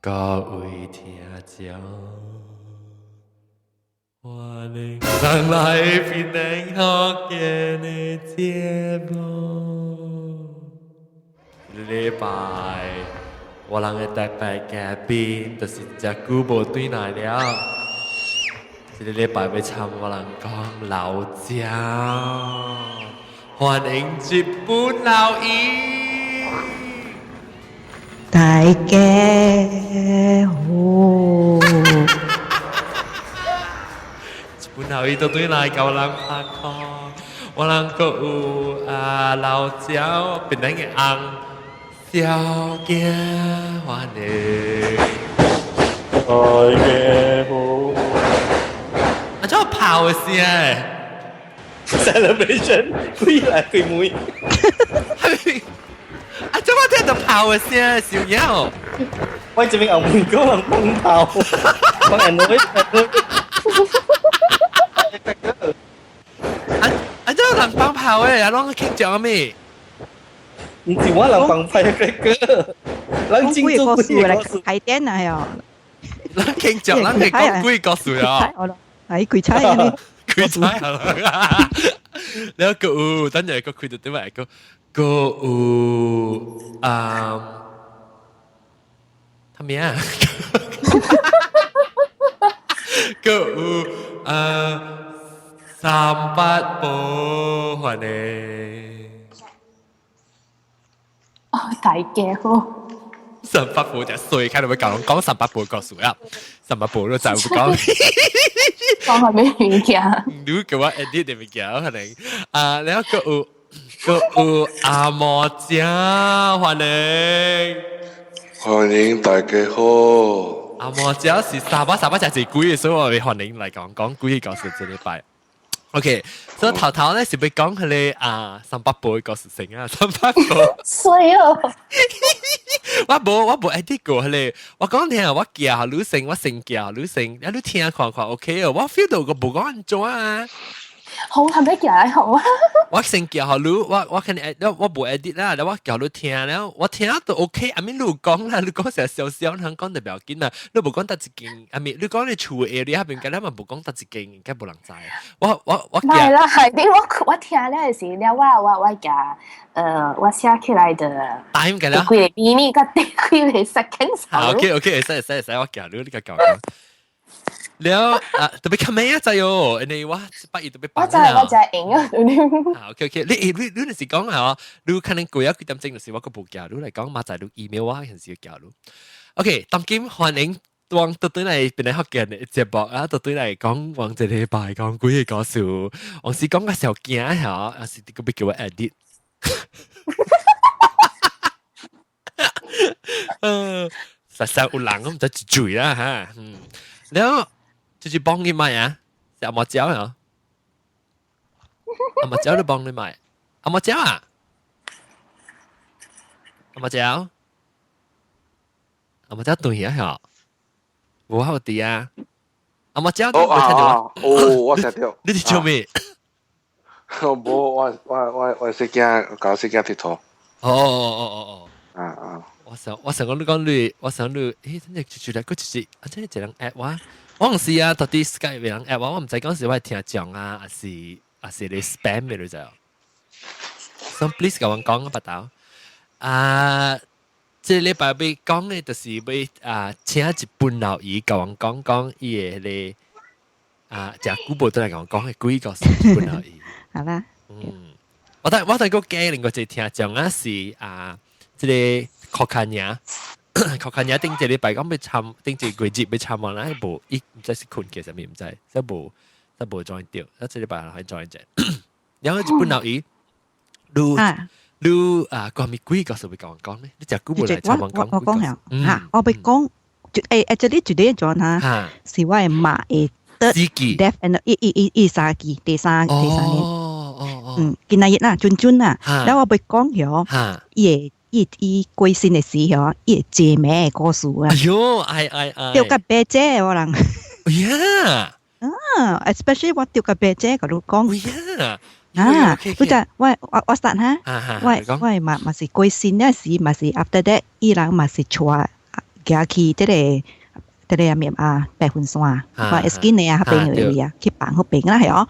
各位聽眾，歡迎上來檳城福建的節目。禮拜我人的特別嘉賓，就是遮久無轉來了。這个禮拜欲參我人講老蔦，歡迎日本老姨。大家好。日本老姨都轉來共我人拍 call，我人閣有啊老蔦檳城的翁小囝，歡迎。大家好。啊，這炮的聲，celebration 開來開門。啊，怎麼聽到炮的聲？小鳥。我這邊後門口人放炮，放人會。啊啊！這人放炮的，啊，攏慶祝咩？毋是我人放炮個個，人真做幾個故事來開店啊喲。人慶祝，人係講幾個故事啊？係鬼差啊！鬼差啊！了閣有，等陣閣開到點來個，閣有啊，他咩啊？閣有啊，三八寶歡迎。哦，大家好。三八寶就衰，看到會講講三八寶故事啊，三八寶都就唔講。講係咩物件？你叫我 edit 的物件可能啊，然後閣有阿毛姐，歡迎。歡迎大家好。阿毛姐是三八三八就係鬼，所以我會歡迎來講講鬼故事這禮拜。OK，所以頭頭咧是欲講彼个啊三八寶的故事先啊，三八寶。衰哦！我無 edit 過彼个，我講聽我寄予你先，我先寄予你先，啊你聽看看 OK 哦，我 feel 到個無講按怎啊。好，係咪寄來好啊？我先寄予你，我肯定我無 edit 啦，我寄予你聽了，我聽都 OK。I mean 你有講啦，你講成少少，人講就不要緊啦。你無講佗一間，I mean 你講你厝 area 邊間，你嘛無講佗一間，應該無人知。我唔係啦，係啲我聽了的時，了我寄我寫起來的。time 嘅啦。幾個 minute 佮幾個 second。好，OK OK，會使會使會使，我寄你，你共講講。了啊，特別較尾啊，知哦，因為我八月特別我知我知用啊。啊，OK OK，你若是講啊，你可能過咗幾點鐘，就是我閣無寄你來講，嘛在你 email 我，還是要寄你。OK，當今歡迎當倒轉來檳城福建的節目啊，倒轉來講往這禮拜講幾个故事，往時講個小驚嚇，還是閣欲叫我 edit。實實有人我毋知一嘴啦哈，嗯，了。就是幫你買啊，是阿毛椒啊，阿毛椒都幫你買，阿毛椒啊，阿毛椒，阿毛椒對啊嚇，無好啲啊，阿毛椒你無聽到？哦，我聽到。你佇做咩？無，我細囝共細囝𨑨迌。哦哦哦哦哦。啊啊！我想講你講你，我想你，欸，真係出出來，閣就是啊，真係一個人 add 我。我毋是啊，到底 Skype 有人 add 我，我毋知講是我聽眾啊，還是你 spam 的你知？So please 共我講啊，白頭。啊，這禮拜欲講的，就是欲啊請日本老姨共我講講伊的彼个啊，誠久無轉來共我講的鬼故事，日本老姨。好啦。嗯，我等閣加另外一個聽眾啊，是啊，這个柯卡爾。柯卡爾頂一禮拜講欲參，頂一個月欲參完啦，無伊毋知是睏去啥物，毋知，所以無，所以無 join 著，啊，這禮拜還 join 者。然後日本老姨，你你啊，關於鬼故事欲共我講呢？你誠久無來參我講。我講下，嚇，我欲講，誒，這裡絕對轉哈，是我的媽的 third death and 伊伊伊伊三期，第三年，哦哦哦，嗯，今仔日啦，準準啦，然後我欲講許，伊的。伊過身的時候，伊會姐妹的故事啊！哎喲，哎哎哎！著佮白姐我人。呀！啊，especially 我著佮白姐共你講。呀！啊，不就我實哈，我嘛是過身那時嘛是 after that，伊人嘛是帶行去這个這个面啊，白雲山，我 Erskine 的啊，彼邊的位啊，去放彼邊啦，係哦。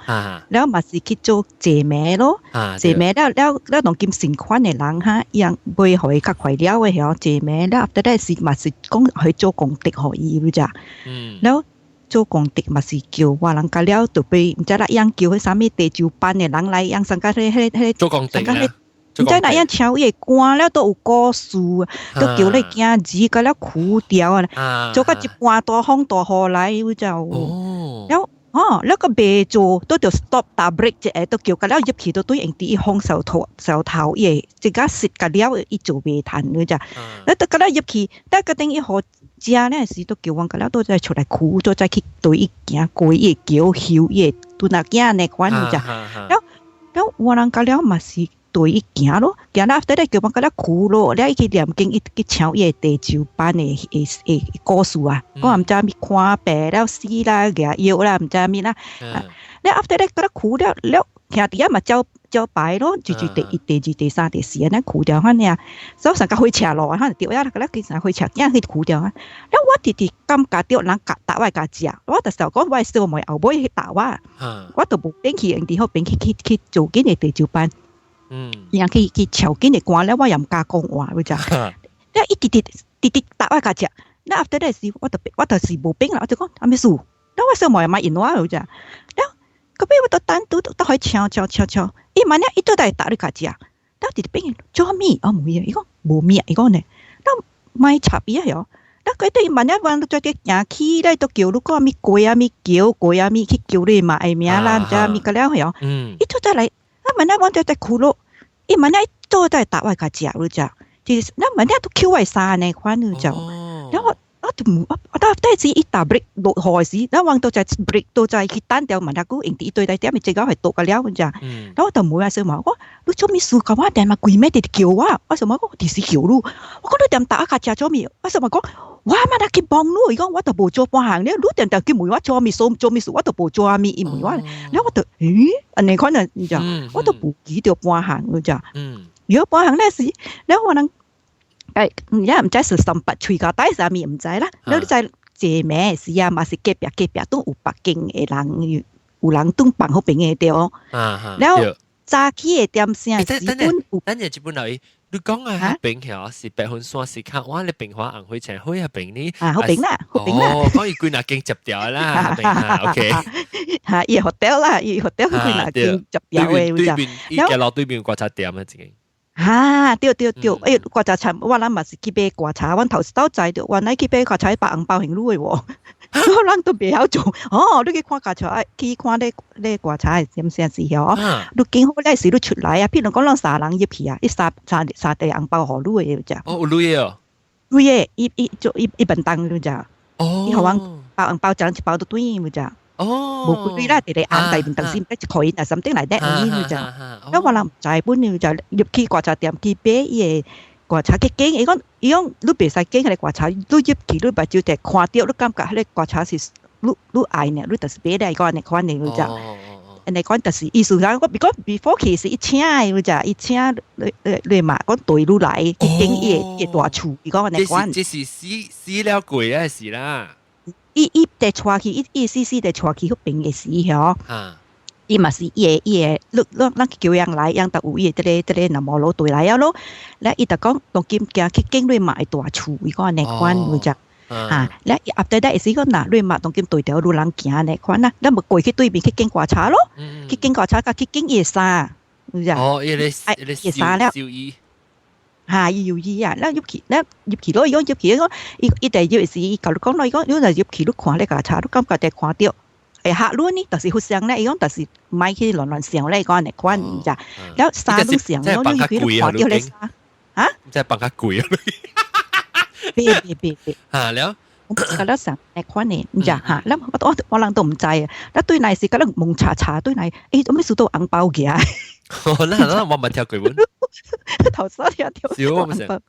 了嘛是去做坐暝咯，坐暝了了了，當今新款的人哈，伊人買予伊較快了的曉，坐暝了，後來是嘛是講去做功德予伊，你知？了做功德嘛是叫我人甲了，就被毋知啦，伊人叫彼啥物地主班的人來，人上甲彼彼彼做功德啊！毋知哪樣請伊的官了都有故事，都叫你囝兒甲了苦掉啊，做到一半大風大雨來，你知無？了哦，了個袂做，都著 stop 打 break 一下，都叫甲了入去都對用佇伊風手頭手頭，伊會這個實甲了，伊做袂趁，你知？了都甲了入去，但決定伊予食咧時，都叫阮甲了都再出來苦，都再去對伊行過伊的橋，休伊的孫仔囝呢款，你知？了了我人甲了嘛是對伊行咯，行了後咧叫阮甲了苦咯，了伊去念經，伊去請伊的地主班的的的故事啊，講毋知啥物看病了死啦，舉藥啦，毋知啥物啦。了後咧甲了苦了了，兄弟仔嘛照照排咯，就是第一、第二、第三、第四按呢苦掉款爾。所以上甲火車路啊，可能對啊，甲了經常火車囝去苦掉啊。了我直直感覺著人共搭我共食，我就是講我的小妹後尾去搭我，我都無變去用佇彼邊去去去做緊的地主班。伊人去去朝緊的官了，我也毋敢講話，你知？了伊直直直直搭我共食，了後咧時我就是無變啦，我就講啥物事？了我小妹也嘛應我，你知？了後尾我都等拄拄去唱唱唱唱，伊萬一伊倒來搭你共食，了直直變做啥物？我問伊，伊講無物啊，伊講呢，了莫插伊啊喲。了佢對萬一阮再去行起咧，都叫你講啥物過啥物橋過啥物去叫你嘛的名啦，毋知啥物個了喲。伊倒再來，啊萬一阮就在哭咯，伊萬一倒再搭我共食，你知？就是咱萬一都抾我的衫呢款，你知？了我我就問我我到底是伊搭 break 落雨時，咱阮都在 break 都在去等掉，萬一久用佇伊對來點，這個係倒個了，你知？了我就問阿小妹，我你做物事共我電嘛規暝直直叫我，我想講我直時叫你，我講你點搭我共食做物？我想講我嘛若去幫你，伊講我都無做半項咧，你定定去問我做物事做物事，我都無做啥物，伊問我，了我就咦，按呢款啊，你知？我都無記著半項，你知？如果半項咧是，了我人。誒，也毋知是三八喙膠帶啥物，毋知啦。你知坐暝時啊，嘛是隔壁隔壁都有別間的人，有人轉放彼邊的對。了早起的點聲時陣有。等下這本來，你講啊，彼邊橋是白雲山是較我咧平華紅火車會彼邊呢？啊，彼邊啦，彼邊啦。哦，講伊幾若間接掉啦，OK。嚇，伊 hotel 啦，伊 hotel 幾若間接掉的，對面，伊行路對面有觀察點啊，這間。哈，對對對，欸，觀察站，我咱嘛是去買觀察，阮頭一擺知著，原來去買觀察包紅包還鐳的喎，我人都袂曉做。哦，你去看觀察，去看咧咧觀察的點聲時候，你經好咧時你出來啊，譬如講咱三人入去啊，伊三三三塊紅包予你的只。哦，有鐳的哦。鐳的，伊伊做伊伊便當你知？哦。伊予阮包紅包，一人一包都轉你知？哦。無幾鐳啦，一個紅大面當時毋知一箍銀啊，something like that 你知？那我人毋知本你就入去觀察店去買伊个觀察去揀，伊講伊講你袂使揀彼个觀察，你入去你目睭就看著，你感覺彼个觀察是你你愛呢，你就是買來講按呢款的，你知？按呢款就是意思講，我 because before 去是伊請的，你知？伊請你你你嘛講對你來去揀伊个伊个大厝，伊講按呢款。這是死死了鬼的事啦。伊伊佇帶去，伊伊死死佇帶去彼邊的時吼。伊嘛是伊个伊个，你你咱去叫人來，人就有伊个這个這個那摩羅對來了咯。咧伊就講當今行去揀你媽的大厝，伊講按呢款，你知？啊，咧 after that 是講若你媽當今對條路人行按呢款啦，咱咪過去對面去揀觀察咯，去揀觀察佮去揀伊的衫，你知？哦，伊個伊個衫了。哈，伊有意啊！咱入去，咱入去咯。伊講入去，伊講伊伊第入時，伊共你講咯，伊講你若入去，你看咧觀察，你感覺會看著會嚇你呢？就是佛像咧，伊講就是莫去亂亂想咧，伊講按呢款，你知？了衫攏上，你入去你看著咧衫，啊？真係放較貴啊！別別別別！嚇了。我覺得上呢款的，你知哈？咱我我我人都毋知啊。咱對來是覺得蒙查查對來，欸，做咩事都紅包寄？那那我冇聽過本。頭先聽到紅包，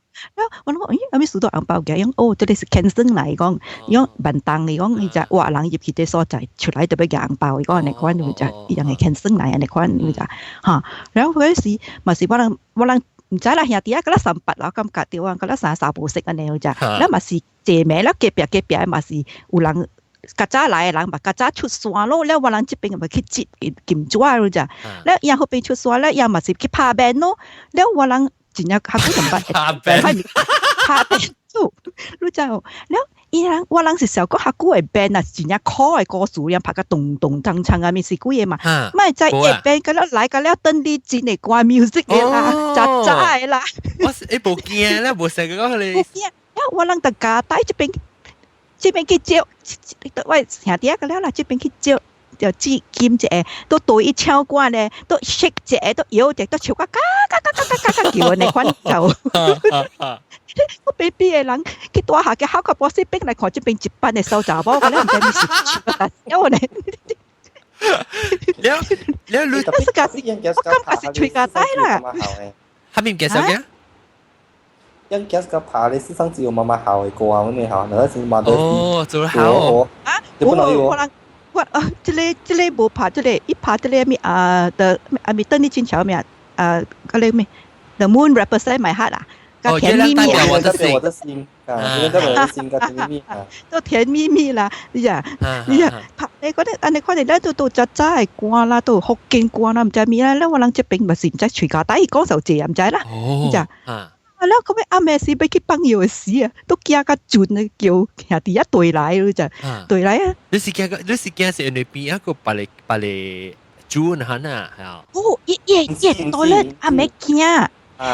我諗咦，啥物事都紅包寄？伊講哦，這个是 cancel 來講，伊講萬東伊講伊只活人入去這所在出來就欲寄紅包，伊講按呢款就只伊人會 cancel 來按呢款，你知哈？然後嗰時嘛是我人我人。毋知啦，兄弟啊，嗰粒三八啦，感覺對啊，嗰粒三三無色按呢咋，咱嘛是坐暝啦，隔壁隔壁嘛是有人。較早來的人嘛，較早出山咯，了我人這邊嘛去接金紙咯咋，了伊彼邊出山了，伊嘛是去拍 band 咯，了我人真正較久就捌拍 band 拍 band 做，你知無？了伊人我人是想講較久的 band 啊，真正苦的故事，樣拍甲咚咚鏘鏘啊，物是幾個嘛？莫知伊 band 甲了來甲了鄧麗君的歌 music 的啦，早早的啦。我是欸無驚咧，無成個講你。無驚，了我人就家帶這邊。這邊去借，我兄弟啊個了啦，這邊去借就紙金一個，都對伊唱歌咧，都 shake 一個，都搖一個，都唱甲嘎嘎嘎嘎嘎嘎叫的款就。我 baby 的人去大下嘅考個波士兵來看這邊一班的騷查某，我咧毋知你是唱個啥呢？了了你，我是講我感覺是吹個帶啦。哈咪介紹嘅？因其實拍你世上只有媽媽好的歌啊，阮的好，那是媽都哦，做得好啊！我我人我啊，這個這個無拍這個，伊拍這個咩啊的啊咪鄧麗君橋咩啊，嗰個咩 The Moon Represent My Heart 啊，個甜蜜蜜啊，我的心，我的心啊，這個代表我的心，個甜蜜蜜啊，都甜蜜蜜啦，你呀你呀拍你嗰啲，按呢看你咱都都早早的歌啦，都福建歌啦，毋知咩啦，咱我人這邊嘛是毋知隨家帶伊講受濟，毋知啦，你知。啊！了後尾暗暝時欲去放藥的時啊，都驚甲盡啊，叫兄弟仔對來你知，對來啊！你是驚你是驚是因為邊一個別個別個主人啊，係啊？哦，伊伊伊 toilet 暗暝驚，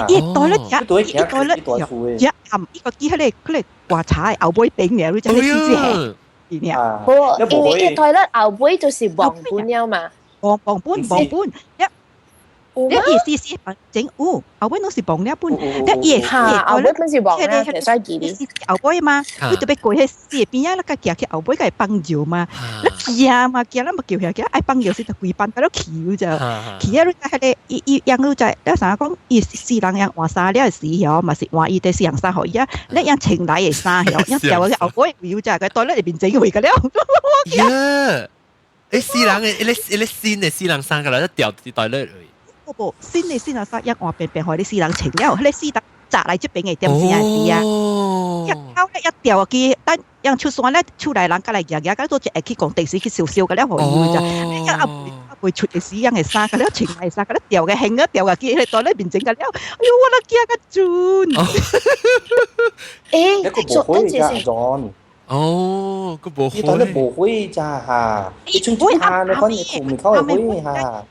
伊 toilet 食，伊 toilet 食暗，伊個記彼個彼個掛茶的後尾頂爾，你知彼死死氣，爾。無，因為伊 toilet 後尾就是黃本了嘛，黃黃本黃本，一。你伊是是整有後尾攏是亡了本，你伊哈後尾本是亡了，會使記哩。後尾嘛，你特別過彼死邊仔，你共行去後尾共伊放尿嘛，你驚嘛驚，咱嘛叫遐驚愛放尿時就規班甲你去就，去啊！你知彼個伊伊樣你知，你啥講伊四人樣換衫了時吼，嘛是換伊佇四樣衫予伊啊，你樣穿來的衫吼，樣掉去後尾有只個袋咧入面整回個了。呀！欸，四人的，一個一個新的四人衫個來，掉佇袋咧。無無，新的四人衫一換變變，予你四人穿了，彼個四人紮來這邊的點時是啊，一口咧一掉去，等樣出山咧出來人過來舉舉，到一會去講電視去燒燒個了，予伊就，一阿未出的時樣的衫，個了穿來衫，個了掉個興啊掉個去，彼個袋咧面前個了，哎喲，我都驚甲盡。欸，做等陣先。哦，個無伊當咧無火咋哈？伊春春下你看你褲唔口會火哈？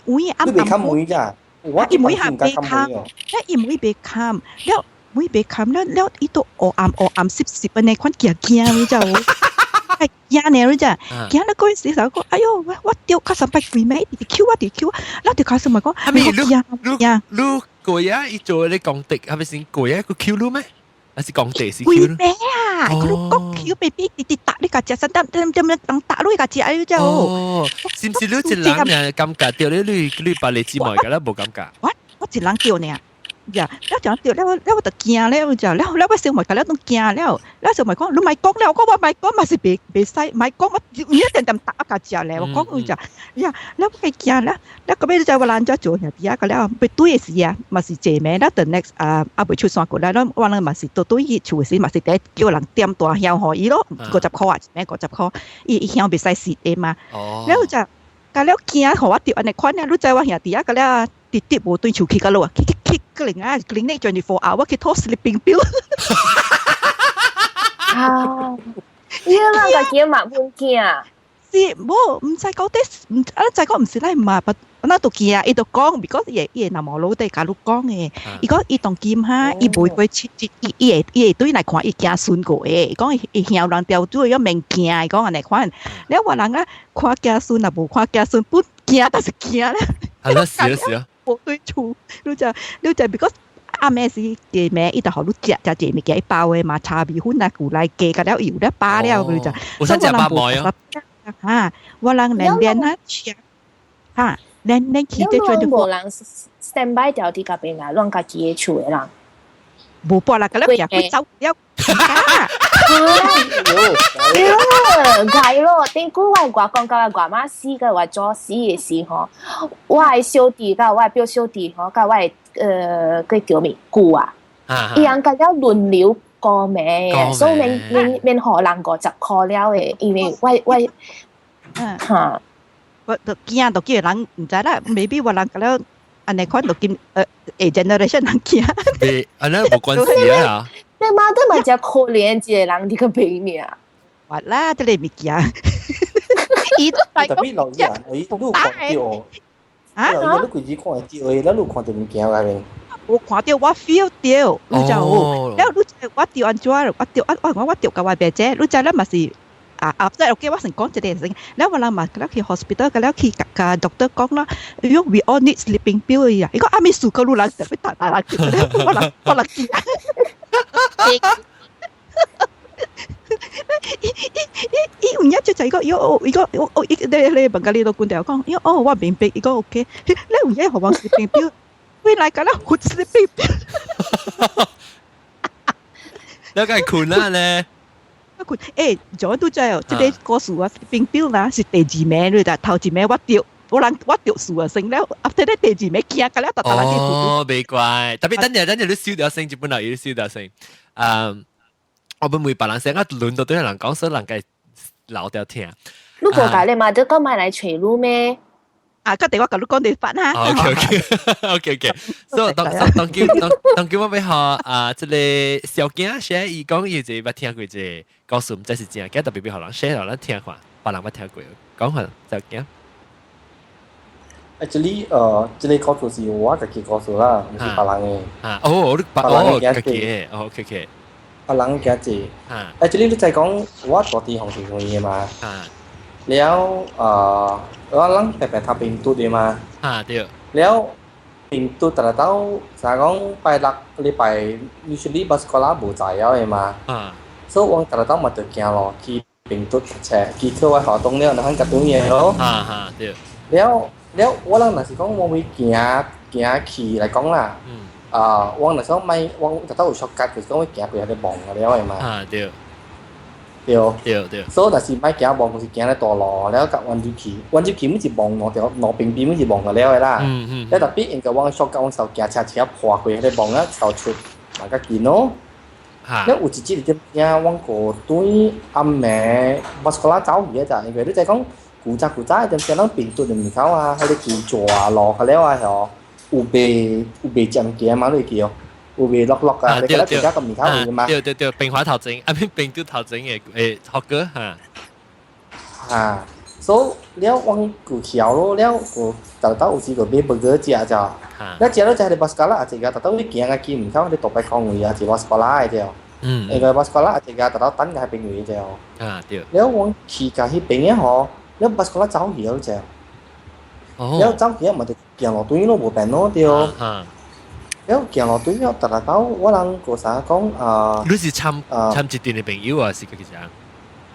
會暗你袂冚門咋？我伊每下袂冚，伊每袂冚，了每袂冚了了，伊都烏暗烏暗濕濕按呢款驚驚，你知無？係驚呢，你知？驚了嗰陣時就講，哎喲，我我掉較三擺幾暝，直直 Q 我直 Q，了就開始咪講，係咪你你你過啊？伊做你講的，係咪先過啊？個 Q 你咩？還是講地是規暝啊！佢都講 Q baby 直直打你個食，等等等等打你個食，你知無？哦，是毋是你一人爾感覺著你你你別個姊妹個啦無感覺？我我一人著爾，呀，了就著了了我就驚了，就了了我小妹個了攏驚了，了小妹講你莫講了，我講我莫講嘛是袂袂使，莫講我一點點打個食咧，我講就呀，了我驚了，了後尾就我咱遮做兄弟啊，個了欲對的時啊，嘛是坐暝了，the next 啊啊未出山過來，咱我人嘛是倒對去厝時嘛是第一叫人點大香予伊咯，50箍啊，一暝五十箍，伊伊香袂使蝕的嘛，了就甲了驚，予我著按呢款啊，你知我兄弟啊，個了直直無對厝去到落啊，去去去，個另啊，clinic 24 hour 我去討 sleeping pill。啊！你人家己嘛本驚。是無，毋知講底，毋啊知講毋是咱嘛，不，咱都驚，伊都講，because 伊會伊會那毛老底共你講的，伊講伊當今哈，伊袂過七伊伊會伊會對來看伊子孫過的，伊講伊伊兄人掉做要免驚，伊講按呢款，了我人啊看子孫若無看子孫，本驚但是驚咧。係咯，是啊，是啊。無對厝，你知你知，because 暗暝時夜暝，伊就予你食食一物件，伊包的嘛，茶米粉啊，牛奶加甲了油了飽了，你知。有啥食飽糜哦？哈，我人連連啊食，哈，連連去這轉就無人 stand by 掉佇共邊啊，攏家己的厝的人。無半啦，甲了行去走了，對，咯，頂久我外公佮我外媽死佮我祖死的時候，我的小弟佮我的表小弟吼，佮我的個叫咩姑啊，伊人佮了輪流過名，所以免免免予人50箍了的，因為我嚇，我就驚就叫人毋知啦，maybe 我人佮了按呢款就見generation 人驚。你按呢無關係啊。你媽都嘛真可憐一個人佇個拼命。話啦，這個物件。特別留意啊，你你有看到？啊？你規日看會到的，咱有看到物件內面。我看到我 feel 到，你就了你我著按怎？我著我我我著共我表姐，你知咱嘛是啊啊！即係 OK，我先講一個先。了我人嘛，了去 hospital，了去共 doctor 講啦，喲，we all need sleeping pill 呀。伊講阿咪數個路人特別大大人，我人我人記。伊伊伊有影就就伊講，伊講我伊你你問甲你都講掉講，伊哦我明白，伊講 OK，你有影予我 sleeping pill，未來共咱有 sleeping pill。你梗係睏啦咧。睏，欸，做都知哦，這個故事啊，sleeping pill 啦是第二暝你知，頭一暝我著，我人我著數啊先了，after 咧第二暝驚甲了，逐逐人去。哦，袂怪，特別等陣等陣你燒掉聲，基本上要燒掉聲，嗯。我本每別人聲，我輪到對人講，所以人家留掉聽。你無共你嘛，都講莫來揣你咩？啊，個電話共你講你煩哈。 OK，所以當當叫當當叫我欲予啊，這個小囝寫伊講伊就捌聽過這個故事，毋知是真假，特別欲予人寫予咱聽看，別人捌聽過，講看小囝。 Actually，這個故事是我家己故事啦，毋是別人的。啊，哦，你別哦，家己的，哦，OK。別人囝子。Actually，你知講我大佇紅十字會嘛？了，我人白白讀平拄的嘛。啊對。了，平拄逐日到，就講拜六禮拜，usually bus sekolah 無載了的嘛。所以我逐日到嘛就行路去平拄讀冊，去課外活動了，然後甲轉的咯。啊哈對。了了，我人若是講我會行行去來講啦。啊，我若想買，我逐到有 shortcut，就是講我行過彼個墓了的嘛。啊對。對。對對。所以若是莫行墓，就是行咧大路，了共彎入去，彎入去每一墓兩條路邊邊每一墓個了的啦。了特別因為我 shortcut，我就行車車破過彼個墓啊，走出嘛較近咯。了有一日點影，阮個對暗暝 bus sekolah 走去的咋，因為你知講古早古早點聲咱平拄的門口啊，彼個舊石路較了啊吼，有賣有賣占行嘛？你會記哦？有賣落落啊？你記得古早個門口有嘛？對對對，平華頭前，啊平拄頭前的學哥哈。哈，所以了阮舊橋咯，了個逐兜有時個買 burger 食咋，了食了食彼 bus sekolah 一個逐兜你行啊去門口，你大擺空位啊，是 bus sekolah 的對。因為 bus sekolah 一個逐兜等個彼邊位對。啊對。了阮去到彼邊的吼，了 bus sekolah 走去了隻。了走去嘛就行路對咯，無變咯對。了行路對了，逐日到我人個啥講啊？你是參參一陣的朋友啊，是家己人？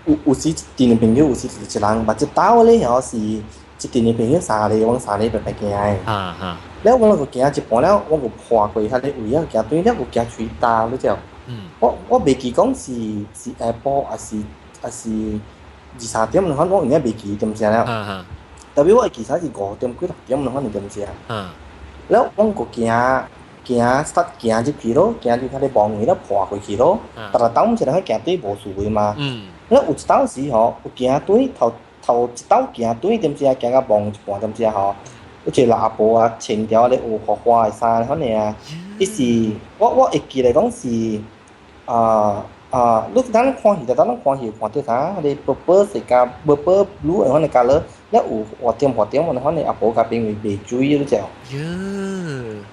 有有時一陣的朋友，有時一人，嘛這兜咧吼是一陣的朋友三個，阮三個白白行的。了我個行一半了，我個破過彼個位啊，行對了有行喙焦，你知無？我袂記講是是下晡還是還是二三點，反正我應該袂記點聲了。特別我會記啥是5點幾6點，反正點聲。了我個行行 start 行入去咯，行入彼個墓位了破過去咯。逐日當一人去行對無事的嘛。了有一當時吼，有行對頭頭一道行對點聲，行到墓一半點聲吼，有一個老阿婆啊，穿條咧有花花的衫款爾啊。伊是我我會記來講是啊啊！你當看戲，就當看戲看到啥？彼個 purple 是加 purple blue 款的 colour，了有畫點畫點，款的阿婆共朋友賣水你知無？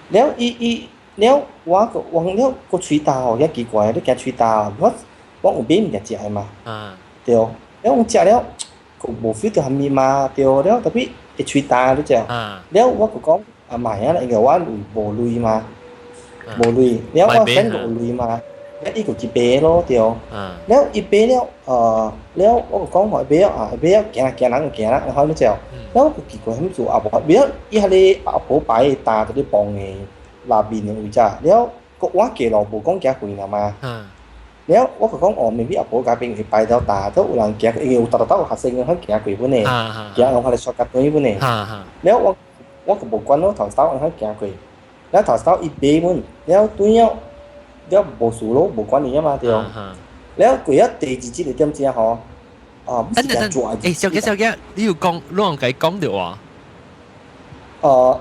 了伊伊了我個我了個喙焦吼，也奇怪，你行喙焦，我我有買物件食的嘛？對，了我食了，無 feel 到啥物嘛，對，了特別會喙焦你知無？了我就講啊莫啊，因為我無鐳嘛，無鐳，了我先有鐳嘛，了伊就去買咯，對。了伊買了，了我就講吼，買了啊，買了行行人就行啦，然後你知無？了我就奇怪，啥物事阿婆買了，伊彼個阿婆擺的擔佇咧墓的內面的位置，了個我記落無講行遠啦嘛。了我就講哦，maybe 阿婆家邊會擺到大，都有人行，因為有逐逐兜學生去行過本呢，行我哋刷甲對本呢。了我我就無管咯，頭頭去行過，了頭頭伊買本，了對了了無事咯，無管伊啊嘛對。了過咗第二日的點鐘吼，啊，等等等，欸，小姐小姐，你有講，你有共講著話？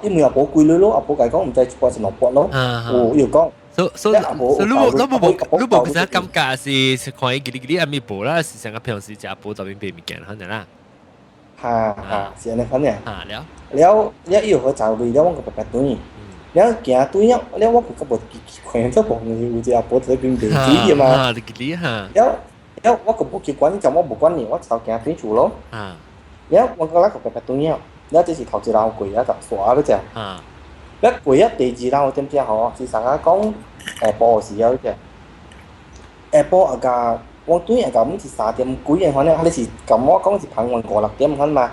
因為阿婆歸類咯，阿婆共講毋知一撥是兩撥咯，有伊有講。所所所，你無你無你無啥感覺是是看伊吉哩吉哩阿咪無啦，是像個平時食無就邊買物件，可能啦。哈哈，是按呢款爾。哈了。了了，伊有好走類了，我個白白轉。了行對了，了我個無看這無有一個阿婆佇咧邊賣水嘛。啊，吉哩哈。了了，我個無去管，就我無管你，我就行對厝咯。了我個那個白白轉了，了這是頭一樓過啊，就煞了只。了過啊，第二樓點知吼，是啥個講下晡時啊，只下晡啊個，我對啊個，毋是3點幾的反正，彼是共我講是傍晚五六點款嘛。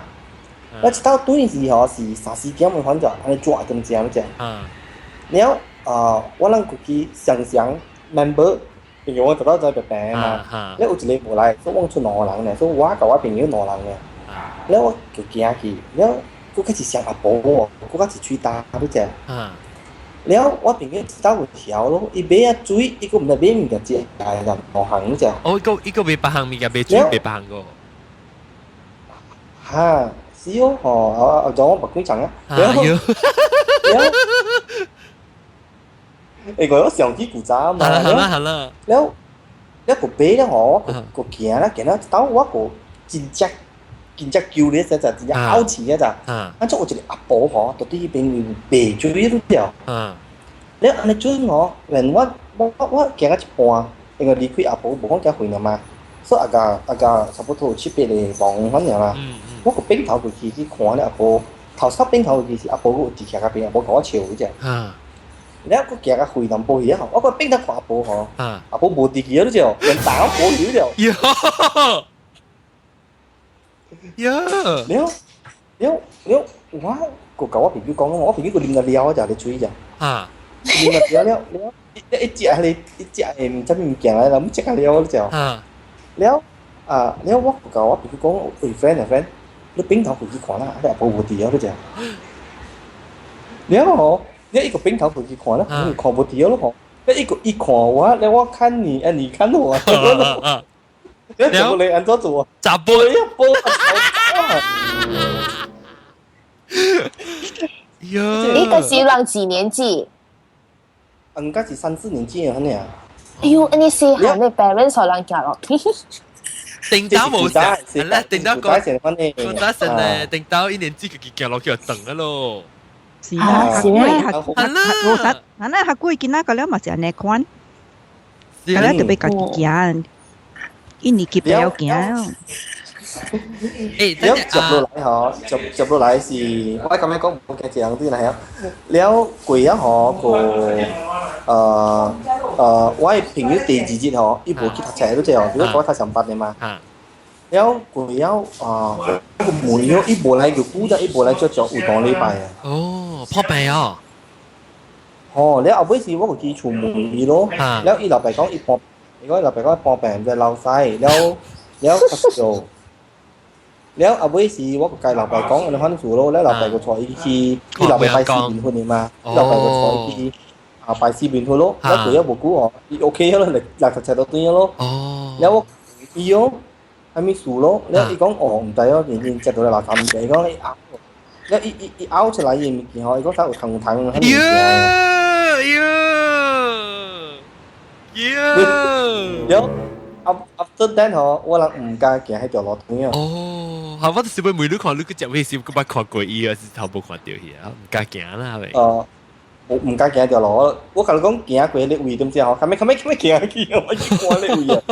我一到對時吼是三四點的反正，按呢轉點正只。了啊，我人過去常常 member，因為我特到在白白嘛。了有一個無來，所以我剩兩個人呢，所以我佮我朋友兩個人呢。了我就行去，了。閣較是像阿婆喎，閣較是喙焦你知？了我朋友一道有曉咯，伊買啊水，伊閣毋知買物件食，兩項你知？哦，伊閣伊閣買別項物件，買水買別項個。哈，是哦，吼，啊啊，我目幾層啊。哎喲。了，欸，我上起古早嘛。好啦好啦好啦。了，了閣買了吼，閣行啦行啦，一道我閣真正。真正舊咧，實在真正好氣啊！咋？啊，怎有一個阿婆吼，佇彼邊賣水你知？了按呢準吼，連我我我行到一半，因為離開阿婆無講遮遠了嘛，所以阿個阿個差不多有七八個望反爾啦。我閣轉頭過去去看咧阿婆，頭先轉頭過去是阿婆閣有佇徛較邊，阿婆共我笑嗰隻。了閣行較遠淡薄去啊！我閣轉頭看阿婆吼，阿婆無佇去啊！你知？連打無去了。喲，了了了，我閣共我朋友講，我朋友閣啉個了就咧水只，啉個了了了，一食咧一食的毋知物件來啦，毋食個了就，了啊了我閣共我朋友講，喂 friend 啊 friend，你轉頭過去看啦，你阿婆無佇啊，你食。了吼，了伊閣轉頭過去看啦，看無佇咯吼，了伊閣伊看我，了我看你，啊你看我。你全部你按怎做啊？查甫一波。喲！你個是人幾年級？應該是三四年級啊，爾。哎呦，你細漢的 parents 予人行落去。頂到無啥，係啦，頂到個，個早晨咧，頂到一年級就行落去就斷了咯。是啊，是咩？係啦，老實，嗱，那較久囡仔個了嘛是按呢款，個了特別家己行。一年級就要行。欸，了接落來吼，接接落來是，我感覺講無驚一人對來啊。了過啊吼，個我的朋友第二日吼，伊無去讀冊，你知哦，比如講讀上班的嘛。了過了啊，我問伊，伊無來就久咗，伊無來足足有兩禮拜啊。哦，破病哦。吼，了後尾是我有去厝問伊咯，了伊老爸講伊破。伊講老爸講破病在流屎，了了咳嗽，了後尾是我共老爸講，按呢款事咯，了老爸閣帶伊去，伊老爸拜四面佛的嘛，老爸閣帶伊去啊拜四面佛咯，了過了無久哦，伊 OK 咯，六六十七都轉咯。了我伊哦，啥物事咯？了伊講哦，毋知哦，認真食到來垃圾物件，伊講伊嘔，了伊伊伊嘔出來伊的物件吼，伊講啥有糖有糖啥物件。了 after that 吼，我人毋敢行彼條路轉啊。哦，係我就是會每你看你個食咩時，閣捌看過伊啊，是頭無看著伊啊，毋敢行啦，係咪？我毋敢行條路，我我共你講行過彼位點知吼，較尾較尾較尾行去，我去看彼位啊。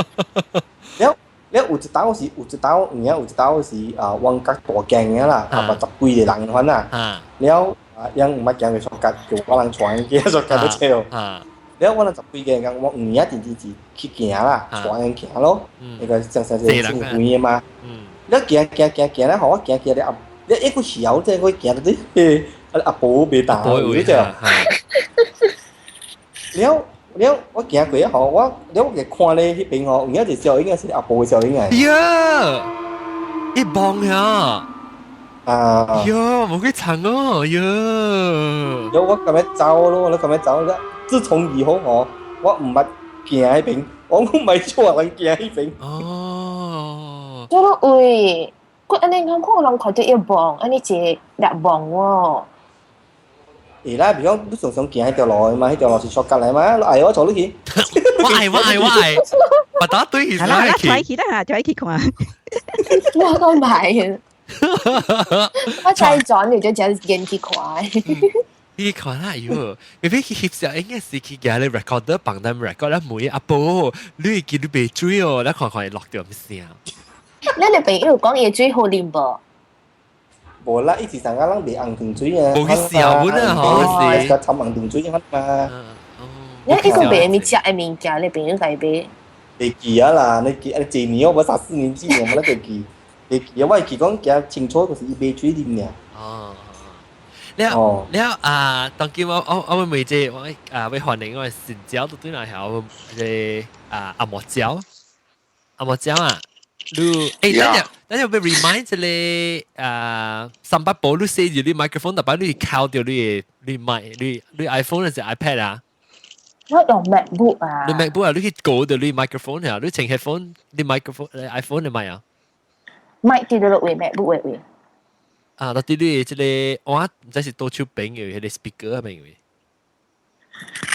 了了有一道是有一道，有影有一道是啊，旺角大間的啦，啊，十幾個人款啦。了啊，𪜶毋捌行過雪角，叫我人帶𪜶行雪角去揣。了我人十幾個人，我有影直直是去行啦，帶𪜶行咯。那個上上是真遠的嘛。了行行行行了，予我行行了後，了一個曉這我行到底，阿婆袂動，你知？了了我行過吼，我了我看咧彼邊吼，有影一個小影是阿婆的小影嚟。呀，一望呀！啊！喲，無幾長哦，喲！了我咁樣走咯，我咁樣走了。自從以後吼，我毋捌行彼邊，我唔係錯人行彼邊。哦。這個位，佢按呢講，看人看到一望，按呢一個粒望喎。會啦，比如講你常常行彼條路嘛，彼條路是 shortcut 來嘛，愛我坐落去。我愛我愛我愛，我打對係啦，再去啦，再去看。我都買。我再轉你就只見去看。你看啦，喲，未必去翕相，應該是去夾你 recorder 幫咱 record 啦，每阿婆，你會記你袂水哦，你看看會落掉唔聲。你哋朋友講伊水好啉無？無啦，以前上個人袂紅糖水啊，無去笑本啊，嗬，是。個摻紅糖水嘛。你伊個袂咪食的物件，你朋友家買？袂記啊啦，你記啊？幾年我無三四年級，我無那個記。袂記啊，我會記講記清楚，就是伊買水啉爾。哦。了了啊！當今我問這我啊，要歡迎我新椒都對那曉這啊阿莫椒，阿莫椒啊！你欸，等陣等陣，要 remind 這個啊，三百步你寫住你 microphone，特別你靠著你你麥你你 iPhone 還是 iPad 啊？我用 MacBook 啊。你 MacBook 啊？你去搞到你 microphone 啊？你穿 headphone，你 microphone iPhone 你麥啊？麥佇落位 MacBook 的位。啊，到底你這個我毋知是倒手邊嘅，彼個 speaker 啊邊位？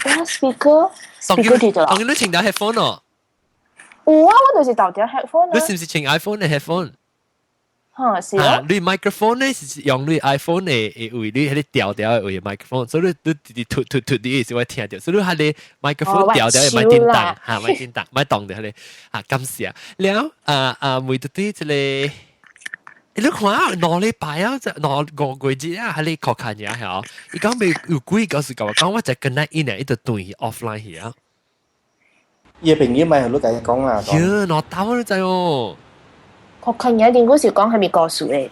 我 speaker，speaker 佇倒？當然你穿條 headphone 哦。有啊，我就是沓條 headphone 啊。你是毋是穿 iPhone 的 headphone？嚇，是啊。你 microphone 咧是用你 iPhone 的的位，你彼個調調的位 microphone，所以你你直直突突突啲時我聽著，所以你彼個 microphone 調調的莫叮當，嚇莫叮當，莫動著彼個，啊感謝。了啊啊，每對對這個。你看2禮拜啊，兩五個月啊，喺你確看嘢嚇。伊講未有幾個是講，講我就跟咱一年一直斷去 offline 去啊。伊朋友咪係你共伊講啦。喲，兩兜你知哦。確看嘢定嗰時講係咪故事咧？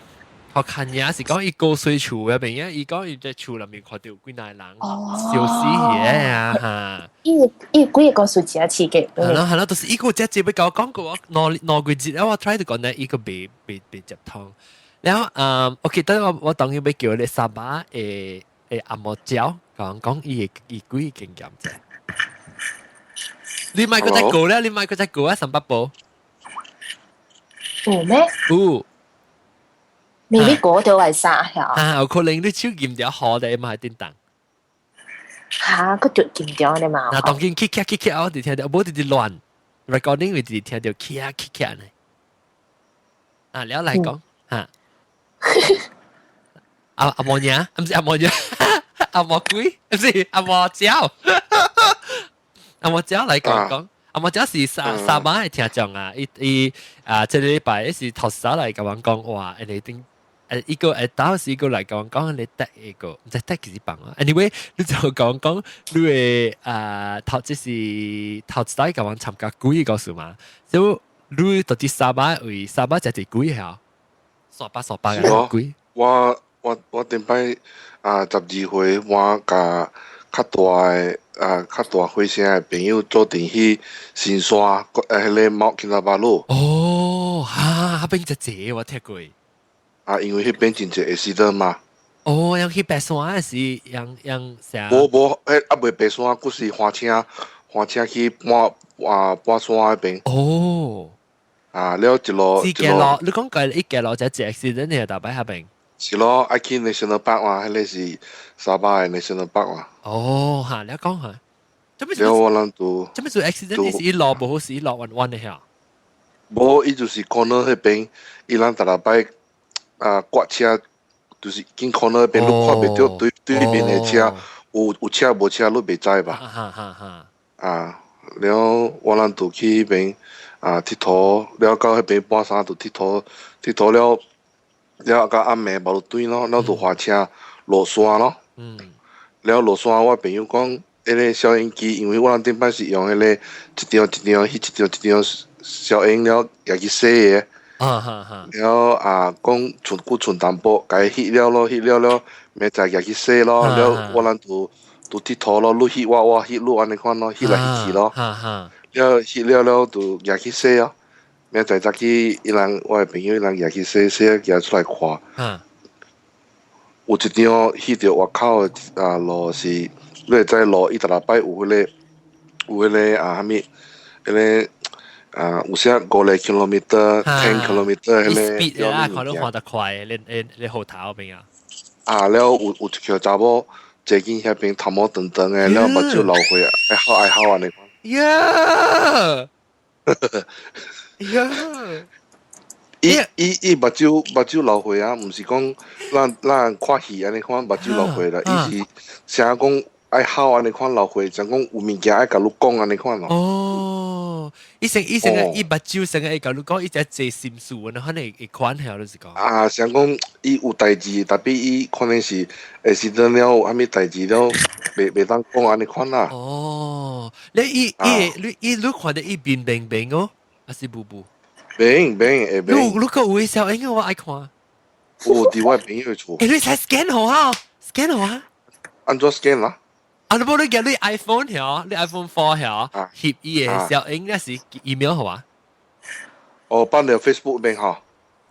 確看嘢是講伊高水厝嘅朋友，伊講伊在厝內面看到幾若人燒死嘢啊嚇。伊伊幾個故事真刺激。係咯係咯，就是伊個只接要共我講過，兩兩個月啊，我 try to 講呢，伊個未未未接通。然後嗯，OK，等我我當然欲叫你沙巴的的阿莫椒講講伊的伊幾個經驗啫。你買過隻狗咧？你買過隻狗啊？三百步。有咩？有。你啲果條係啥呀？啊，有可能你手撳掉好的嘛，係叮當。嚇，佢就撳掉你嘛？嗱，當見咔咔咔咔，我就聽到，無直直亂 recording 會直直聽到咔咔咔呢。啊，了來講嚇。阿阿莫娘，毋是阿莫娘，阿莫鬼，毋是阿莫椒，阿莫椒來講講。阿莫椒是沙沙馬的聽眾啊，伊伊啊，這個禮拜是頭先來共阮講話，你頂伊個當時伊個來共阮講，你得一個，毋知得幾時放啊？Anyway，你就講講你會啊頭，這是頭一擺共阮參加鬼故事嘛？所以你到底沙馬為沙馬食一鬼嚇？山巴山巴嘅鬼。我我我頂擺啊12歲，我共較大的啊較大歲聲的朋友做陣去新山，彼个 Mount Kinabalu。哦，哈，彼邊真濟我聽過。啊，因為彼邊真濟 accident 嘛。哦，用去爬山還是用用啥？無無，彼猶未爬山，閣是駛車駛車去半啊半山彼邊。哦。啊，了一路是行路，你講過一行路就一 accident 嘅大擺彼邊。是咯，愛去 National Park 嘛，彼个是沙巴的 National Park 嘛。哦，哈，你講下。了我人就。做咩做 accident？是伊路無好，是伊路彎彎的遐。無，伊就是 corner 彼邊，伊人逐逐擺啊，掛車，就是經 corner 彼邊，你看袂著對對面的車有有車無車，你袂知吧？哈哈哈。啊，了我人就去彼邊啊𨑨迌，了到彼邊半山就𨑨迌，𨑨迌了。了到暗暝無路對咯，了就駛車落山咯。了落山，我朋友講，彼个消音機，因為我人頂擺是用彼个一張一張，彼一張一張消音了，舉去洗的。啊哈哈。了啊，講賰閣賰淡薄，共伊翕了咯，翕了了，明仔載舉去洗咯。了我人就就𨑨迌咯，你翕我，我翕你按呢款咯，翕來翕去咯。哈哈。了翕了了就舉去洗哦。明仔早起，伊人我的朋友伊人舉去洗洗，舉出來看。有一張翕著外口的啊路是，你會知路伊逐禮拜有彼個啊啥物，彼個啊有時5個 kilometer、10 kilometer 彼個。 speed 啦，看你看得快，你後頭邊啊。啊，了有一個查某坐緊遐邊頭毛長長的，了目睭流血，愛哭愛哭按呢款。呀！呀！伊目睭流血啊，毋是講咱看戲按呢款目睭流血啦，伊是啥講愛哭按呢款流血，像講有物件愛共你講按呢款咯。哦，伊成伊目睭成個會共你講，伊只濟心事，可能會款下就是講。啊，像講伊有代誌，特別伊可能是會時陣了有啥物代誌了，袂當講按呢款啦。哦，你伊伊你伊你看著伊面明明哦，還是無無？明明會明。如果有小應該我愛看。有佇我朋友厝。欸，你使 scan 好啊？scan 好啊？按怎 scan 啦？啊，你無你叫你 iPhone 曉，你 iPhone 4 曉，翕伊的小影，那是 email 好啊？哦，放到 Facebook 邊吼。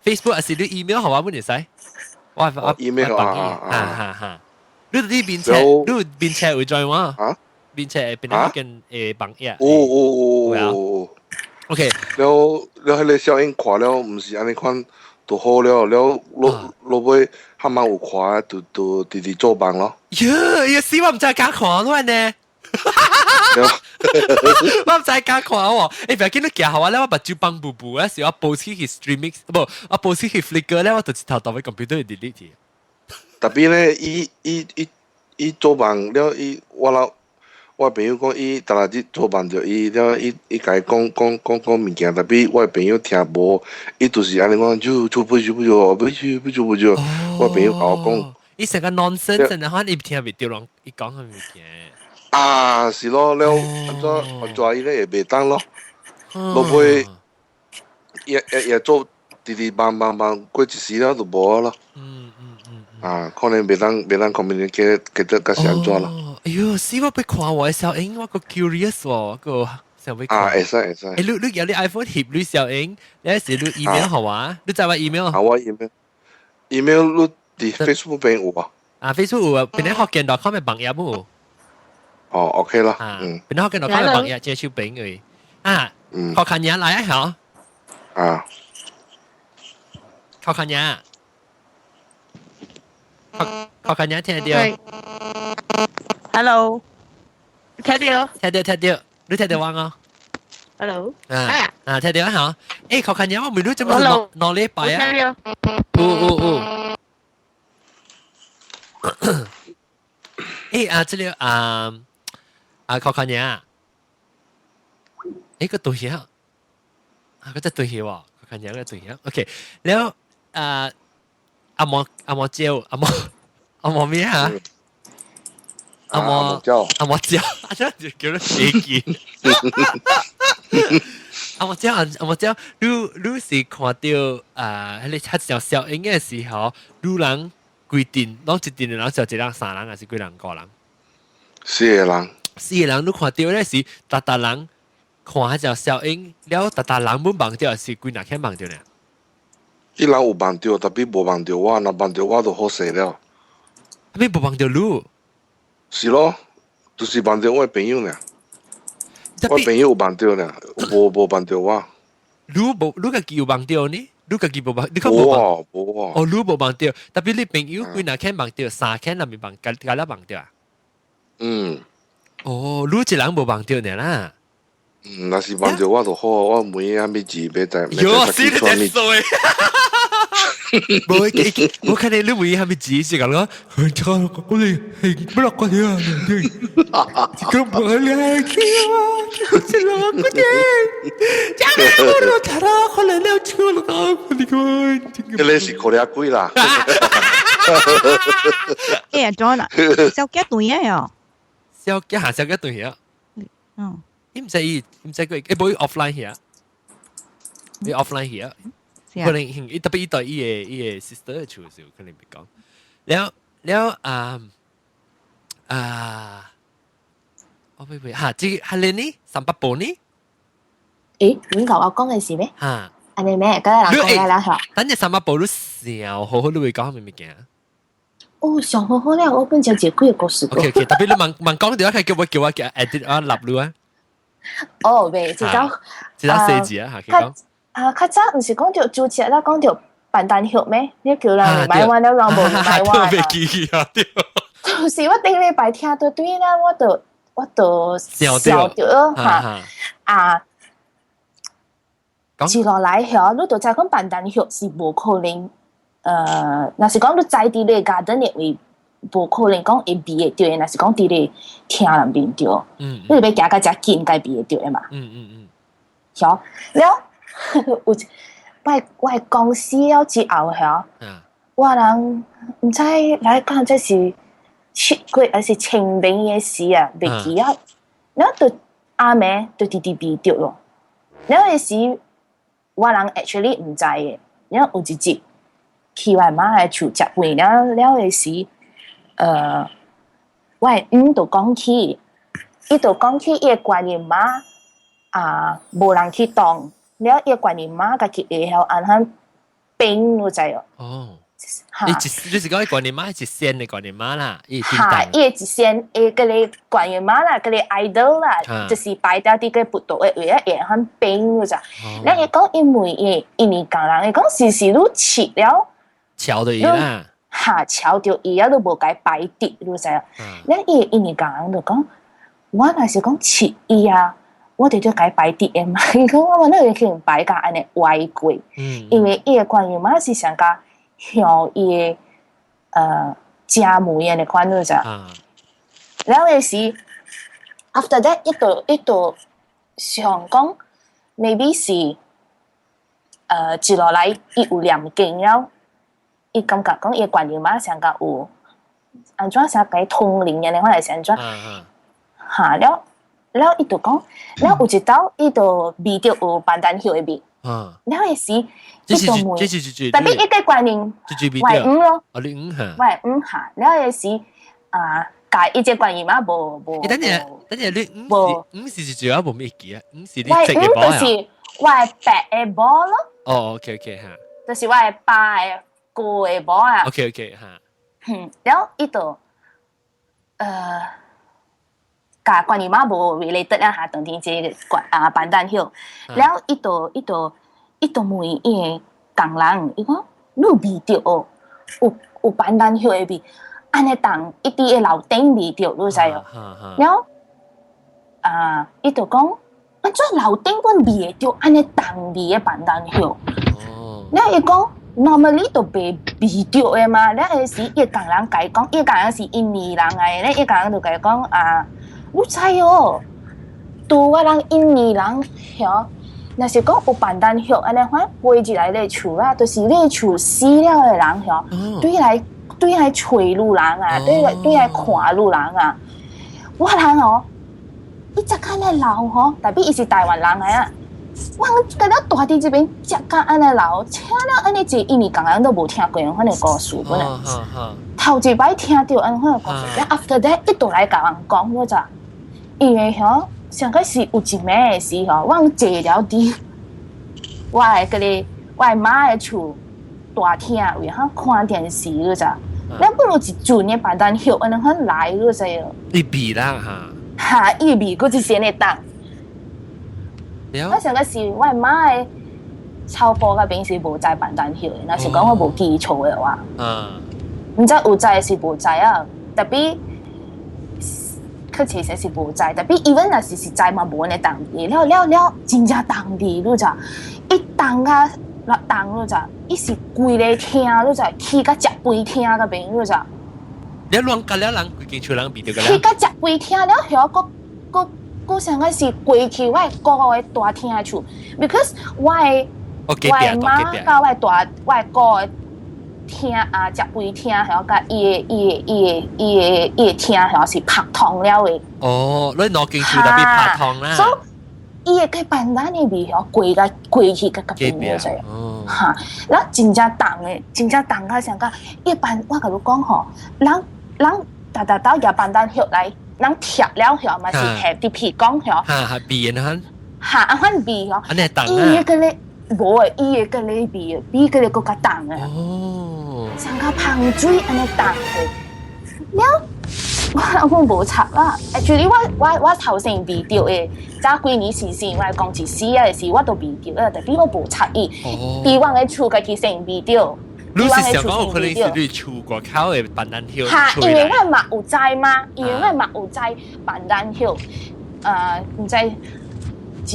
Facebook 還是你 email 好啊？本嚟使。我 email 啊啊哈哈。你佇面冊，你面冊會載嗎？啊？面冊變咗跟網頁。哦哦哦。 OK。了了，彼個小影看了，毋是按呢款就好了，了落落尾他媽有看，就直直做夢咯。喲，伊死我毋知敢看亂呢。我毋知敢看喎，欸，不要緊你行予我咧，我目睭放霧霧啊，是我 post 去 streaming，無，我 post 去 Flickr 咧，我就一頭到尾 computer delete 去。特別咧，伊做夢了，伊我老我朋友講，伊逐日做夢著伊了，伊共伊講講講講物件，特別我朋友聽無，伊就是按呢講，就就不就不就不就不就不就，我朋友共我講，伊成個 nonsense，然後伊聽袂著人，伊講的物件。啊，是咯，了按怎按怎伊咧會袂當咯，落尾也也也做直直夢夢夢過一時了就無咯。啊，可能袂當 communicate 記得較是按怎咯。哎喲，死我欲看我的小影，我個 curious 喎，我個想欲看。啊，會使會使。欸，你有你 iPhone 翕你小影，你是你 email 予我？你知我 email？啊，我 email 你佇 Facebook 邊有啊？啊，Facebook 有啊，邊個福建 .com 的網頁無？哦，OK 啦，嗯，邊個福建 .com 的網頁這手邊而已。啊，靠近嘢來啊，嚇。啊。靠近嘢。靠靠近嘢聽到。 Hello，聽到？聽到聽到，你聽到我啊？Hello，啊啊，聽到嚇？欸，靠近嘢，我問你做乜兩禮拜啊？有有有。欸啊，這個啊啊，靠近嘢，欸個對嘢啊，個只對嘢喎，靠近嘢個對嘢。OK，แล้ว啊阿莫阿莫蕉阿莫阿莫咩啊？阿莫阿莫蕉，阿真就叫做死記。阿莫蕉阿莫蕉，你是看著啊，彼個較小小影的時候，你人規陣，攏一陣的人，就一人、三人，還是幾人、五人？四個人。四個人，你看著咧是逐逐人看彼隻小影，了逐逐人本夢著，還是幾若間夢著呢？伊人有夢著，特別無夢著我，若夢著我就好勢了。啥物無夢著你？是咯，就是夢著我的朋友呢。我朋友有夢著呢，無夢著我。你無，你家己有夢著呢？你家己無夢，你較無啊，無啊。哦，你無夢著，特別你朋友幾若間夢著，三間若咪夢，加加了夢著啊？嗯。哦，你一人無夢著呢啦。嗯，若是夢著我就好，我問啥物字，欲知。喲，死你真衰！無，我看你你問啥物字是咁咯？我哋係不落嗰啲啊，這個不來去啊，這個嗰啲，這個我睇啦，可能你出了個，你個，這個是可憐鬼啦。欸，John 啊，小傑對啊，小傑下小傑對啊。嗯。伊毋知伊毋知佢，欸無伊 offline 去啊，伊 offline 去啊。可能伊特別伊對伊的 sister 的厝的時候，可能袂講。了了啊，啊，我喂喂嚇，這係你呢？300步呢？誒，你頭我講嘅是咩？嚇，按呢咩？嗰個人講啦嚇。等陣300步你想好好你會講咩物件？哦，上好好咧，我本就一幾個故事。 OK OK，特別你問問講到，佢叫我 edit 啊立你啊。哦，未，這走，這走細字啊，嚇，佢講。啊，較早毋是講著主持啦，講著笨蛋葉咩？你叫人買完了，人無買完。未記啊，對。就是我頂禮拜聽到對啦，我就笑著嚇啊！接落來曉，你就知講笨蛋葉是無可能，若是講你知佇你 garden 的位，無可能講會避會著的，若是講佇你廳內面對，你欲行甲遮近，才避會著的嘛。曉了，有一我公司了之後曉，我人毋知來講這是7月還是清明的時啊，袂記啊。了就暗暝就直直味著咯。了彼時我人 actually 毋知的，了有一日去我媽的厝食飯，了了彼時，我的姆就講起，伊就講起伊的觀音媽啊，無人去當，了伊的觀音媽家己會曉按怎變，你知無？哦。你一你是講觀音媽係一仙的觀音媽啦，哈，伊一仙的嗰個觀音媽啦，嗰個 idol 啦，就是擺掉佇個佛道的位啊，會很變，你知？咱伊講因為伊印尼工人，伊講時時你飼了，撨著伊啦，哈，撨著伊啊，你無共擺佇，你知？咱伊印尼工人就講，我若是講飼伊啊，我就共擺佇的嘛。伊講我那個可能擺甲按呢歪過，因為伊的觀音媽是上較向伊的家母按呢款，你知？然後是 after that 伊就想講，maybe 是接落來伊有念經了，伊感覺講伊的觀音媽上較有按怎啥共通靈按呢款來是按怎？哈了了，伊就講，了有一道伊就聞著有斑蘭葉的味。了彼時，伊就問，特別伊個觀音，我的姆咯，哦，你姆嚇，我的姆嚇，了彼時啊，共伊這觀音媽無無。等陣，等陣你姆姆是主要無咩記啊，姆是你我的姆就是我的爸的某咯。哦，OK OK 嚇。就是我的爸的姑的某啊。 OK OK 嚇。嗯，了伊就，共觀音媽無 related 啊，嚇，當天這個觀啊斑蘭葉，了伊就問伊的工人，伊講你聞著哦，有斑蘭葉的味，按呢重，伊佇個樓頂聞著，你知無？了啊，伊就講，按怎樓頂阮聞會著按呢重味的斑蘭葉？了伊講，normally 都袂聞著的嘛。了彼時伊工人共伊講，伊工人是印尼人來的，咧伊工人就共伊講啊，你知哦，拄我人印尼人曉，若是講有斑蘭葉按呢款飛入來你厝啊，就是你厝死了的人曉，對來揣女人啊，對來看女人啊，我人哦，伊只按呢老吼，特別伊是台灣人來啊。我覺得蹛佇這邊食甲按呢老，聽了按呢一個印尼工人都無聽過按款的故事本來。頭一擺聽著按款的故事，了 after that 一直來共人講，我就因為吼上個是有一暝的時候，我坐了佇我的嗰個我的媽的厝大廳位，哈看電視，你知？了不如一陣的斑蘭葉按呢款來，你知無？伊味啦嚇，哈，伊味閣一先的重。我上個是我媽的草埔嗰邊是無栽斑蘭葉的，若是講我無記錯的話，毋知有栽是無栽啊。特別確實實是無栽，特別 even 若是栽嘛無按呢重味，了了了真正重味，你知？伊重甲落重，你知？伊是規個廳，你知？去甲食飯廳嗰邊，你知？你亂甲了人規間厝人聞著個去甲食飯廳了，曉閣閣。閣上個是過去我的姑的大廳的厝，because 我的媽佮我的大我的姑的廳啊，食飯廳，還有佮伊的廳，還是拍通了的。哦，你兩間厝特別拍通啦。所以伊的個斑蘭的味曉過甲過去佮佮邊個哈，然後真正重的，真正重甲上甲一般我共你講吼，人人。逐逐兜夾板凳葉來，人貼了曉嘛是貼啲皮講曉。哈哈，味的哈，按款味嗬。按呢重啊。伊個咧無誒，伊個咧味，比個咧閣較重誒。哦。像個芳水按呢重的。了，我無插啦。Actually，我頭先味著的，早幾年時先我講一死啊時，我都味著啊，但係我無插伊。佇我的厝家己先味著。你是想講有可能是你厝外口的斑蘭葉？哈，因為我嘛有知嘛，因為我嘛有知斑蘭葉，毋知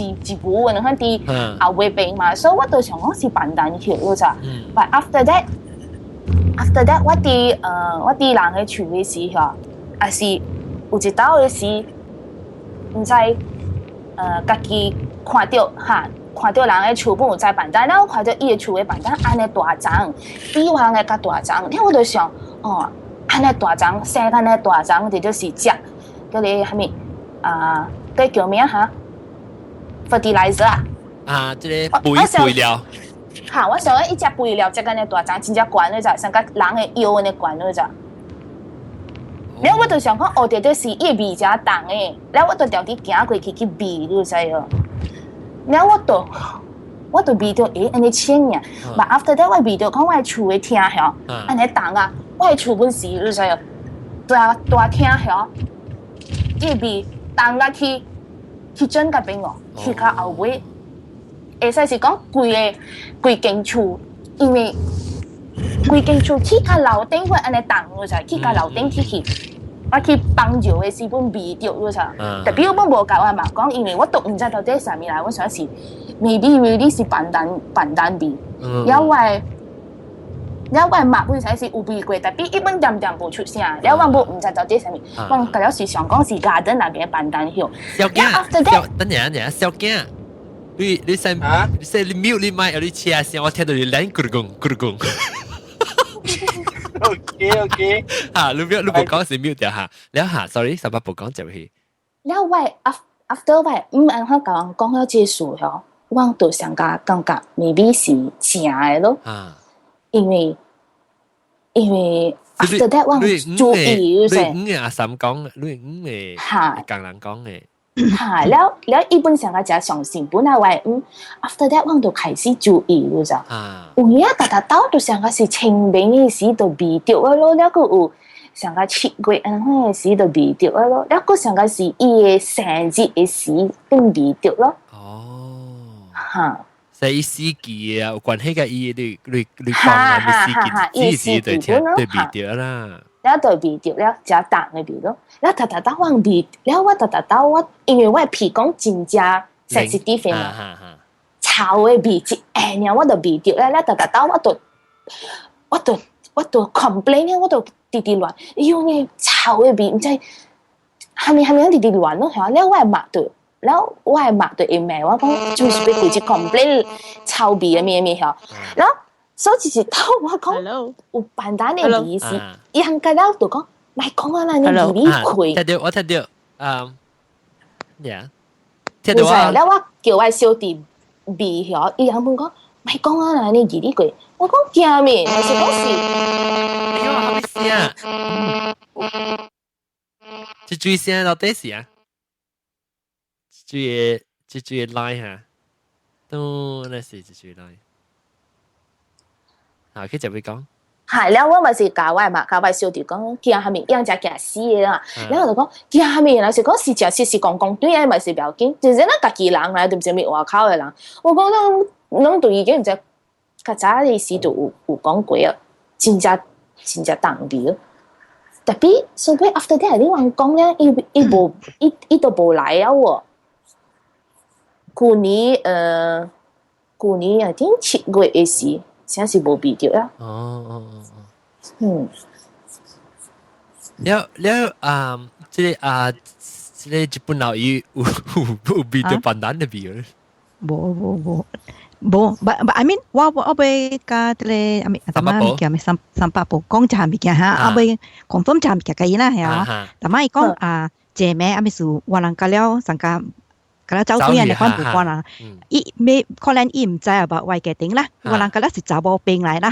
一一股可能佇後尾邊嘛，所以我就想講是斑蘭葉咯咋。But after that，我佇人的厝的時候，也是有一道的時，毋知家己看著哈。看著人的厝本有栽板凳，然後看著伊的厝的板凳按呢大叢，比我人的較大叢，了我就想，哦，按呢大叢，生按呢大叢，這就是食，叫個啥物啊？這叫咩哈？fertilizer 啊？啊，這個肥料。哈，我想講伊食肥料，食按呢大叢，真正懸的咋，像佮人的腰按呢懸的咋。了我就想講，哦，這就是伊味誠重的，了我就著佇行過去去聞，你知無？了我就聞著，欸，按呢清爾。But after that，我聞著講我的厝的廳曉，按呢重啊，我的厝本是，你知無？大大廳曉，伊味重啊去 kitchen 嗰邊哦，去較後尾，會使是講規个規間厝，因為規間厝去較樓頂會按呢重，你知？去較樓頂去。我去幫助的時本味著，你知？特別我無共我媽講，因為我都毋知到底啥物來，我想是 maybe really 是斑蘭斑蘭味。了我了我媽本身是有味過，但係伊本點點無出聲，了我無毋知到底啥物，我覺了是想講是 garden 那邊斑蘭葉。小囝，等陣等陣，小囝，你先你先你 mute 你麥，你車聲，我聽到你冷咕嚕咕嚕咕。 OK。嚇，你 mute 你無講是 mute 掉嚇，了嚇，sorry，三八無講就去。了我 after 我毋按怎共人講了這個事吼，我就上加感覺 maybe 是正的咯。因為 after that 我注意就是你阿三講，你五個嚇，共人講的。嚇，了了，伊本上個誠相信，本來我after that 我就開始注意，你知？有影逐逐兜就上個是清明的時就味著啊咯，了閣有上個7月按款的時就味著啊咯，了閣上個是伊的生日的時更味著咯。哦。嚇。所以四季啊，有關係個伊你講啊，四季，四季對聽對味著啦。了就味著了，誠重的味咯。了逐逐兜我味，了我逐逐兜我，因為我的鼻孔真正 sensitive 嘛，臭的味一下爾我就味著了。了逐逐兜我就 complain 我就直直亂，哎喲呢臭的味，毋知蝦米蝦米樣直直亂咯，嚇。了我的媽就，了我的媽就會罵我講，就是欲規直 complain 臭味的物物嚇。了所以一頭我講有斑蘭的味是，伊通甲了就講，莫講啊啦，你味你開。聽著我聽著，嗯，呀，聽著啊。了我叫我小弟味曉，伊通講，莫講啊啦，你味你過。我講驚咩？還是講是？哎呦，啥物聲？這句聲到底是啊？這句 line 哈，都那是這句 line。啊，佢就會講。係，了我嘛是教我嘛，教我小弟講驚啥物，樣只驚死的啦。了我就講驚啥物，若是講是誠實是公公對啊，嘛是不要緊。就是咱家己人來，對毋是物外口的人。我講咱攏對已經毋知較早的時就有講過啊，真正真正重味。特別所以 after that 你話講咧，伊無伊都無來啊喎。舊年啊，頂7月的時。真是無味著啊！哦哦哦哦，嗯。了了啊，這個啊，這個日本老伊有味著斑蘭的味咧？無無無無，but I mean 我欲共這個阿咪阿媽叫咩三三伯婆講一項物件哈，我欲 confirm 一項物件共伊啦，係啊。但媽伊講啊，這暝阿咪是我人甲了上家。甲了走對啊，你講無關啦。伊沒可能伊毋知啊，吧，我家庭啦，我人甲了是查某兵來啦，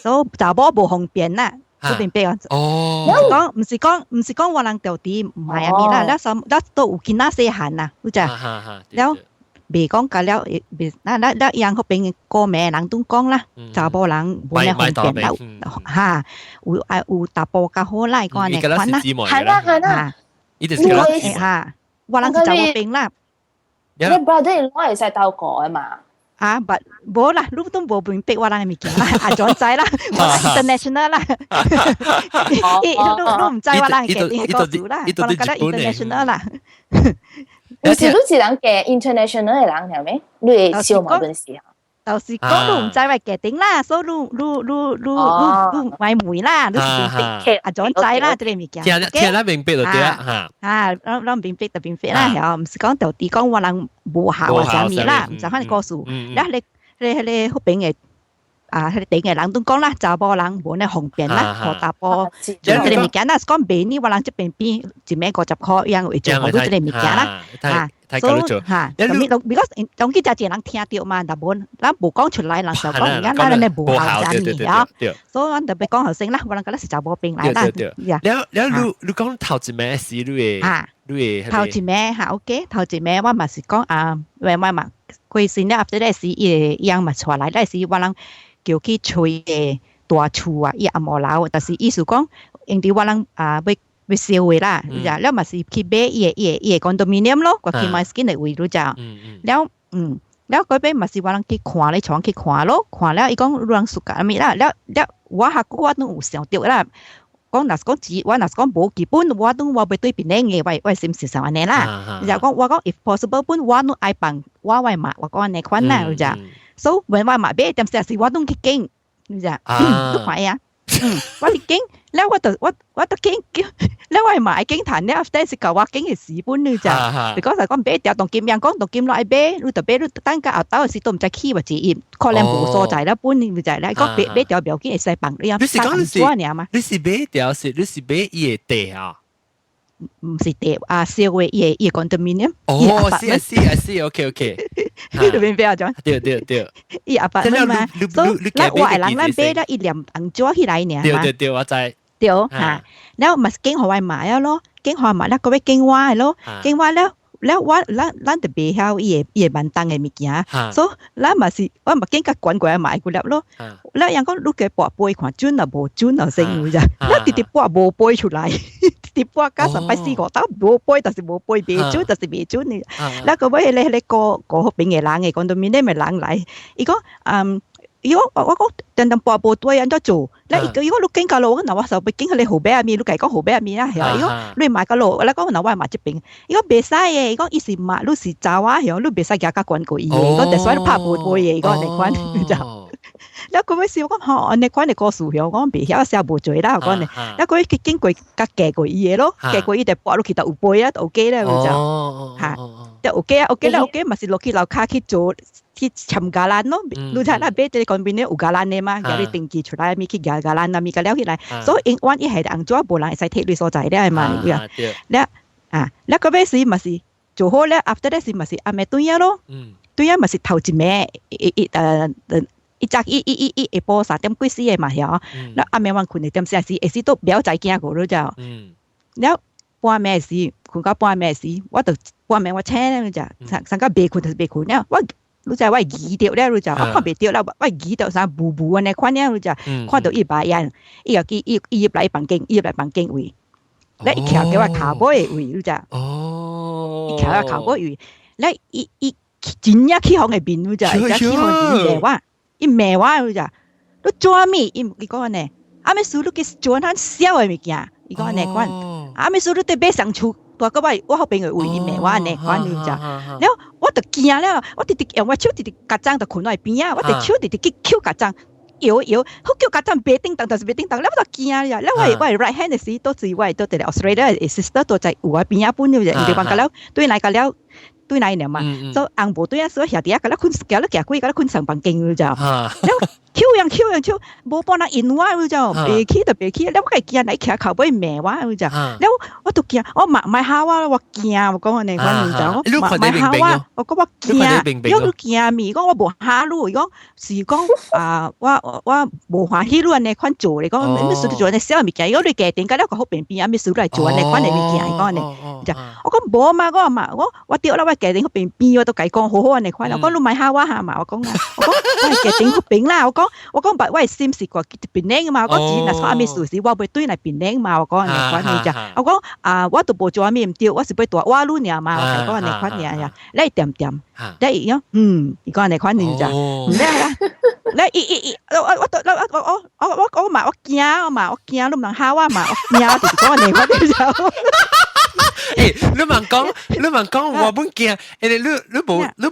所以查某無方便啦。你明白啊？哦。講毋是講毋是講我人著佇邁阿密啦，了什了都有囡仔細漢啦，你知？了袂講甲了，袂那那了伊翁彼邊歌迷人都講啦，查某人無呢方便啦，哈，有愛有查埔較好啦，講按呢款啦，係啦係啦，哈，我人是查某兵啦。你 brother in law 會使鬥過啊嘛？啊，不，無啦，你都無明白我人的物件啦，阿轉知啦，我 international 啦，你你毋知我人嘅嘅故事啦，我人覺得 international 啦。你是你是人嘅 international 的人係咪？你會小矛盾時候。就是講你毋知我決定啦，所以你你你你你你莫問啦，你是明白阿轉知啦，這个物件。聽聽得明白就對啦，嚇。啊，咱咱明白就明白啦，係毋是講就佇講我人無孝啊啥物啦，毋知彼个故事。了，彼个彼个彼邊的啊，彼个頂的人都講啦，查某人無呢方便啦，予查埔。這个物件，若是講賣呢，我人這邊邊一暝50箍，樣會做予這个物件啦，啊。所以嚇，咁你 because 當佢就一人聽著嘛，但無咱無講出來，人就講人家咱咧無孝啥物啊，所以阮特別講予先啦，我人覺得是查某兵來啦。了了，你你講頭一暝是你會，你會頭一暝嚇 OK，頭一暝我嘛是講啊，我嘛過身了，後咧時伊會樣嘛帶來，那時我人叫去揣個大厝啊，伊也無留，但是意思講，因為我人啊欲欲燒的啦，了嘛是去買伊个伊个伊个 condominium 咯，我去 Mydin 的位你知。了嗯，了嗰邊嘛是我人去看咧，床去看咯，看了伊講你人 suka 物啦，了了我下久我攏有想著啦。講若是講只，我若是講無基本，我攏我欲對檳城的，我我心是想按呢啦。就講我講 if possible 本我攏愛放我愛買，我講按呢款啦，就所以我嘛買，點時是我攏去揀，你知？你看呀。嗯，我去揀，了我就我我就揀，了我嘛愛揀趁了，但是共我揀的時本你知？你講就講買條當金樣講當金落愛買，你就買你等甲後頭時都毋知起或者伊可能無所在了本你知咧？講買買條不要緊會使放你啊，你是講你是嘛？你是買條是你是買伊的地啊？毋是地啊，燒的伊的伊的 condominium。哦，是啊是啊是，OK OK。你明白啊？講對對對。伊阿爸嘛，所以咱我的人咱買了伊連紅紙起來爾對對對，我知。對嚇，了嘛是揀予我買了咯，揀予我買了，閣欲揀我的咯，揀我了。了我咱咱就袂曉伊的伊的萬東的物件，所以咱嘛是我嘛揀較懸過來買幾粒咯。了人講你共跋杯看準啊無準啊，先有咋？了直直跋無杯出來，直直跋甲三擺四五斗無杯，就是無杯，袂準就是袂準的。了閣尾彼個彼個個彼邊的人的講到面咧的人來，伊講嗯。伊講我我講定定跋無對按怎做？咧伊伊講你揀到路，我講若我就欲揀彼個號碼物，你共伊講號碼物啦，伊講你買到路，我講若我買這邊，伊講袂使的，伊講伊是嘛，你是查某曉，你袂使行較懸過伊的，伊講就所以你拍無對的，伊講按呢款，就。了閣尾時我講吼，按呢款的故事曉，我講袂曉寫無濟啦，我講呢，了閣尾去經過較加過伊的咯，加過伊就跋落去就有杯啊，就有加咧，就嚇，就有加啊，有加了有加嘛是落去樓跤去做。去簽伽藍咯，你睇那買這個邊有伽藍的嘛，叫你登記出來，咪去夾伽藍啊，咪個了起來。所以永遠伊係紅紙，無人會使提你所在了嘛，了啊，了閣尾時嘛是做好了，after that 時嘛是暗暝轉仔咯，轉仔嘛是頭一暝一一呃一早一一一一下晡三點幾四個嘛曉，了暗暝阮睏的點時時，下時都袂曉知驚過你就，了半暝時睏到半暝時，我就半暝我醒了就，上上到袂睏就是袂睏了，我。你知我會記著了，你知我看袂著啦，我會記著啥霧霧按呢款了，你知看著伊把眼，伊又去伊伊入來房間，伊入來房間位，咧伊徛佇我跤尾的位，你知？伊徛我跤尾位，咧伊伊真正起予的面，你知？伊起予伊罵我，伊罵我，你知？你做啥物？伊伊講按呢，啥物事你去做咱痟的物件？伊講按呢款，啥物事你佇買上厝？大個我我好朋友為伊罵我按呢款，你知？了我就驚了，我直直用我手直直共欉就睏我邊仔，我隻手直直去抾共欉，搖搖，好叫共欉袂叮當，就是袂叮當，了我就驚了。了我我 right hand 的時，都是我都佇 Australia 的 sister 都在有我邊仔本，你知？伊就講甲了，對來甲了，對來呢嘛，所以翁無對啊，所以兄弟啊，佮咧睏，佮咧行過，佮咧睏上房間你知了，抾樣抾樣抾，無半人應我，你知袂起就袂起，了我會驚來徛後尾罵我，你知了我都驚，我嘛莫嚇我，我驚，我講按呢款你知，我嘛莫嚇我，我講我驚，你驚物，講我無嚇你，伊講是講啊，我無歡喜你按呢款做咧，講咩事做按呢小物件，伊講你家庭佮了個好便便，啊咩事來做按呢款的物件，伊講按呢，我講無嘛，我嘛，我對啦，我家庭好便便，我都共伊講好好按呢款，我講你莫嚇我哈嘛，我講啊，我講我係家庭好平啦，我講白我的心是過檳城嘛，我講只若說啥物事時，我欲轉來檳城嘛，我講按呢款你知，我講啊，我都無做啥物毋對，我是欲蹛活汝爾嘛，我講按呢款爾呀，你恬恬，你伊講嗯，伊講按呢款你知，毋了啦，你伊伊伊，我我我我我我我嘛我驚我嘛我驚，你毋通嚇我嘛，我驚，就是講按呢款你知。欸，你問講，你問講，我本驚，欸，你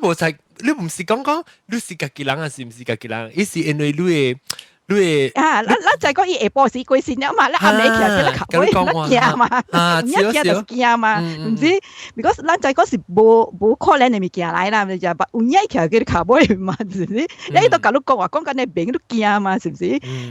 無在，你毋是講講，你是家己人還是毋是家己人？伊是因為你的啊，咱咱就講伊下晡時過身了嘛，咱暗暝起來咧靠尾，咱驚嘛，唔驚就是驚嘛，毋是？because 咱就講是無無可能的物件來啦，就有影起來叫你靠尾嘛，是毋是？你都共你講話講緊你明，你驚嘛，是毋是？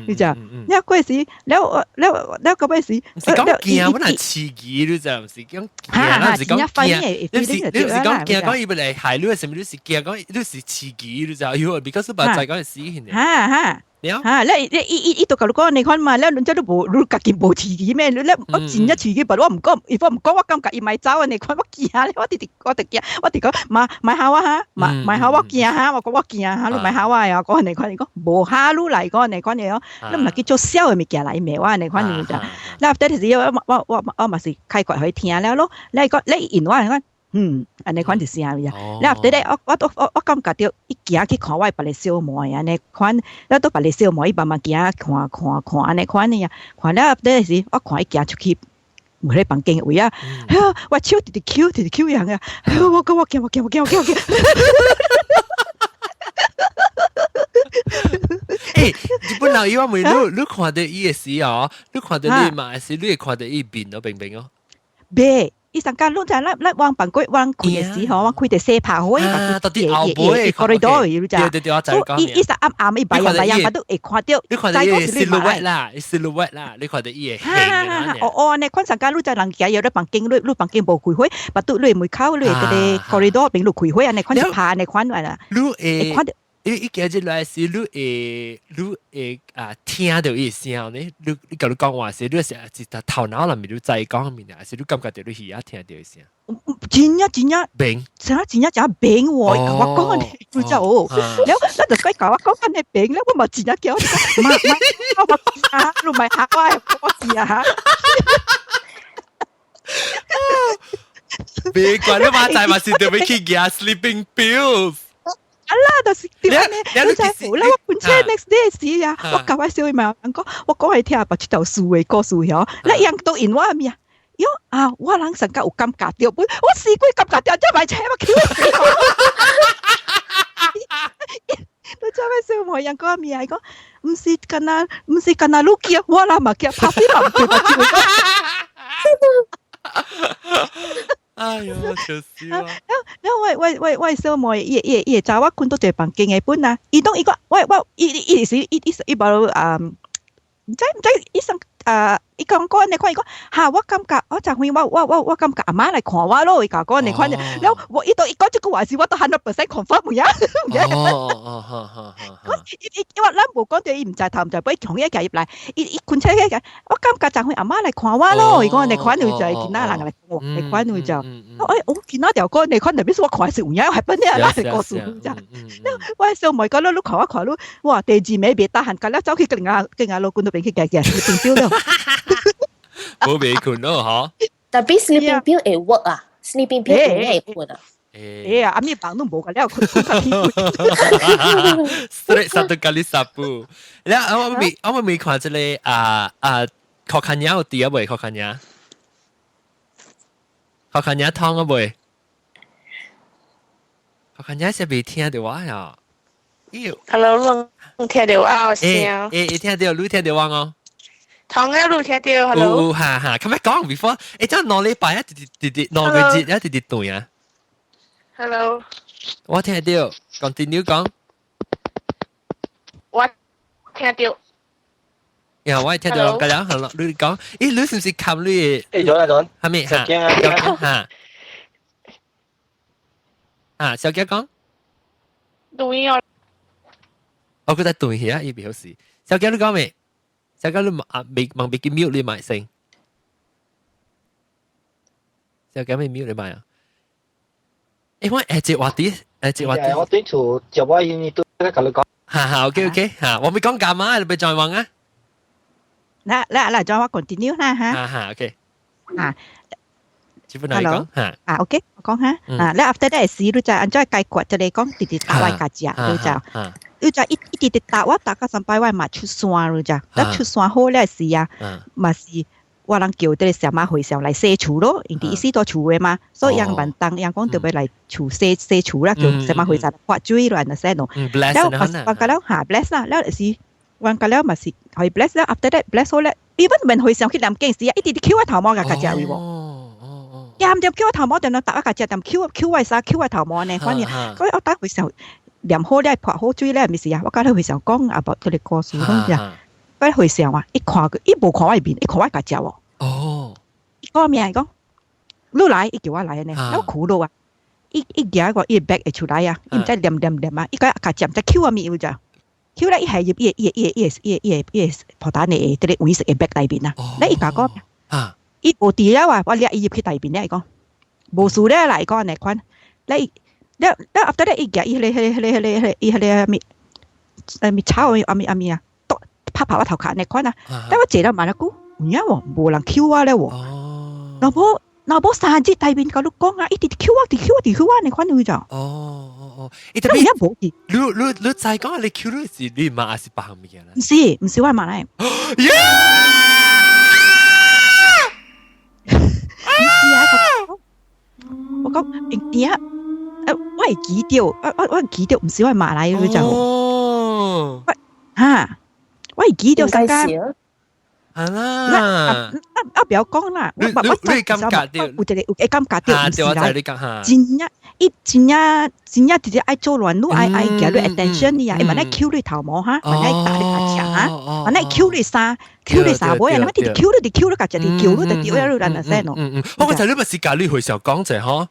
你就，了過時，了了了到尾時，是講驚，本來刺激你知毋是講驚，是講驚，你毋是講驚，講伊欲來害你，啥物？你是驚講你是刺激你知？哎喲，because 捌知講是死刑的。哈哈。哈！你你伊伊伊都共你講你看嘛，你人家都無，你家己無刺激咩？你我真正刺激，但我毋講，伊我毋講，我感覺伊莫走你看我驚，我直直我直驚，我直講莫莫嚇我哈，莫莫嚇我驚哈，我講我驚哈，你莫嚇我呀，講你看伊講無嚇你來講你看你哦，你毋係去做小的物件來罵我，你看你就，你後底是我我我我嘛是開決予伊聽了咯，你講你應我你看。嗯，按呢款是啥物啊？了後底咧，我我我我感覺著伊行去看我的別个小妹按呢款，了都別个小妹伊慢慢行看看看按呢款的啊，看了後底時，我看伊行出去，無咧房間位啊，我手直直抾直直抾樣啊，我講我驚我驚我驚我驚我驚。欸，日本人伊我問你，你看著伊的時哦，你看著你嘛，還是你會看著伊面都平平哦？袂。伊上間攏知咱咱往辦過往開的時候，我開佇洗拍火，到底後尾 corridor 你知？對對對，我知講。伊伊是暗暗，伊白樣白樣，都會看著。你看著伊 silhouette 啦，silhouette 啦，你看著伊的形。哦哦，按呢款上間你知人行入咧房間，你你房間無開火，巴肚你門口你佇個 corridor 邊你開火，按呢款就拍按呢款啦。你會看著。伊伊行入來時，你會你會啊聽著伊聲呢？你你共你講話時，你是是頭腦內面你知講物件，還是你感覺著你耳仔聽著伊聲？真正真正明，真正真正真明喎！我講你，你知哦？了，咱就該共我講按呢明了，我嘛真正驚，媽媽我驚，你莫嚇我，我驚。別管你媽知嘛是著欲去食 sleeping pills。啊啦，就是對按呢，你知無啦？我本車 next day 時啊，我共我小妹人講，我講予伊聽別這條事的故事曉，你樣都應我物啊？喲啊，我人上較有感覺著，我試過感覺著，才買車我去。你知影小妹人講物啊？伊講毋是干焦，毋是干焦你驚，我人嘛驚，拍死嘛毋對。哎喲，笑死我！了了，我我我我小妹，伊伊伊會知我睏佇一个房間的本啊，伊當伊講，我我伊伊是伊伊伊無啊，毋知毋知伊上啊，伊講講按呢款，伊講哈，我感覺我昨昏我我我我感覺阿媽來看我咯，伊共我講按呢款，了我伊都伊講這句話時，我都 100% confirm 有影。哦哦，好好好。伊伊因為咱無講著伊毋知頭毋知尾，從伊入來，伊伊睏醒起來，我感覺昨昏阿媽來看我咯，伊講按呢款就係囡仔人來看我，按呢款就，哎，我囡仔條講按呢款，特別是我看是有影，係本了咱的故事就，我小妹講你你看我看你，哇，第二暝袂得閒，甲了走去跟阿跟阿老公那邊去行行，sleeping pill 了。無袂睏咯，嗬。 Tapi sleeping pill 會 work 啊，sleeping pill 會睏啊。欸啊，阿咪房攏無個了，睏睏較起 Straight satu kali sapu。了，我未我未看這個啊啊，柯看影有佇啊未？柯看影，柯看影通啊未？柯看影是未聽著我呀？妖。Hello，你聽著我聲？欸欸，聽著，你聽著我哦。通啊，你聽著，Hello。有哈哈，較欲講 before，欸，這兩禮拜啊，直直直直兩個月啊，直直斷啊。Hello，我聽到，continue 講。我聽到。然後我聽到個了，好啦，你講，咦，你是唔是冚你？誒，咗啦咗。係咪嚇？嚇。啊，小傑講。對啊。我覺得斷去啊，伊表示。小傑你講未？小傑你啊未問別叫 mute 你咪先。小傑未 mute 你咪啊？誒，我誒接話啲，誒接話啲。我對厝接我依都同你講。哈哈，OK OK，嚇，我未講幹嘛，你別再問啊。嗱嗱嗱，再我 continue 啦嚇。哈哈，OK。啊。 Hello，啊，OK，我講下，啊，你 after that 時，你就按怎解決？就嚟講，直直打我家己啊，你就，你就一一直直打我打到三擺，我嘛出山，你就，一出山好咧時啊，嘛是我人叫這個小馬和尚來洗厝咯，因為伊死佇厝的嘛，所以人萬當人講特別來厝洗洗厝啦，叫小馬和尚潑水落來洗咯，了我覺了嚇 bless 啦，了就是我覺了嘛是可以 bless 了，after that bless 好咧，even 免和尚去念經時啊，一直直抾我頭毛共家食位喎。掂掂抾我頭毛，掂掂搭我家食，掂抾抾我衫，抾我頭毛呢？反正，所以我打和尚念好咧，潑好水咧，毋是啊？我甲你和尚講啊，無這個故事攏是啊。我和尚啊，伊看過，伊無看我面，伊看我家食喎。哦。伊講咩？伊講，你來，伊叫我來呢，我苦咯啊！伊伊舉個伊 bag 會出來啊，伊毋知念念念啊，伊個家食毋知抾我物有咋？抾咧伊係入伊伊伊伊伊伊伊破蛋的這個黃色的 bag 內面啊。咧伊甲講，伊無佇了啊，我掠伊入去內面咧，伊講無事咧啦，伊講按呢款，咧咧咧 after 咧伊舉伊彼個彼個彼個彼個伊彼個物物草啊物啊物啊，都拍拍我頭殼按呢款啊，但我坐了嘛咧久，有影無無人抾我咧喎，若無若無三日內面共你講啊，一直抾我，直抾我，直抾我按呢款有咋？哦哦哦，伊特別無佇。你你你再講你抾你是你媽還是別項物件啦？毋是，毋是我媽來。毋是啊！我講因點啊？我會記著，我我我記著，毋是我媽來，你就哦，哈，我會記著三間。係啦，啊啊！不要講啦，我我你感覺著，有一個有會感覺著，毋是啦，真正伊真正真正直接愛做亂，你愛愛寄你 attention 你啊，伊嘛愛抾你頭毛哈，嘛愛打你家食哈，嘛愛抾你衫，抾你衫尾啊，你直直抾你，直抾你家食，直叫你，直叫你，你就使咯。嗯嗯，我覺得你咪是教你回想講者嗬。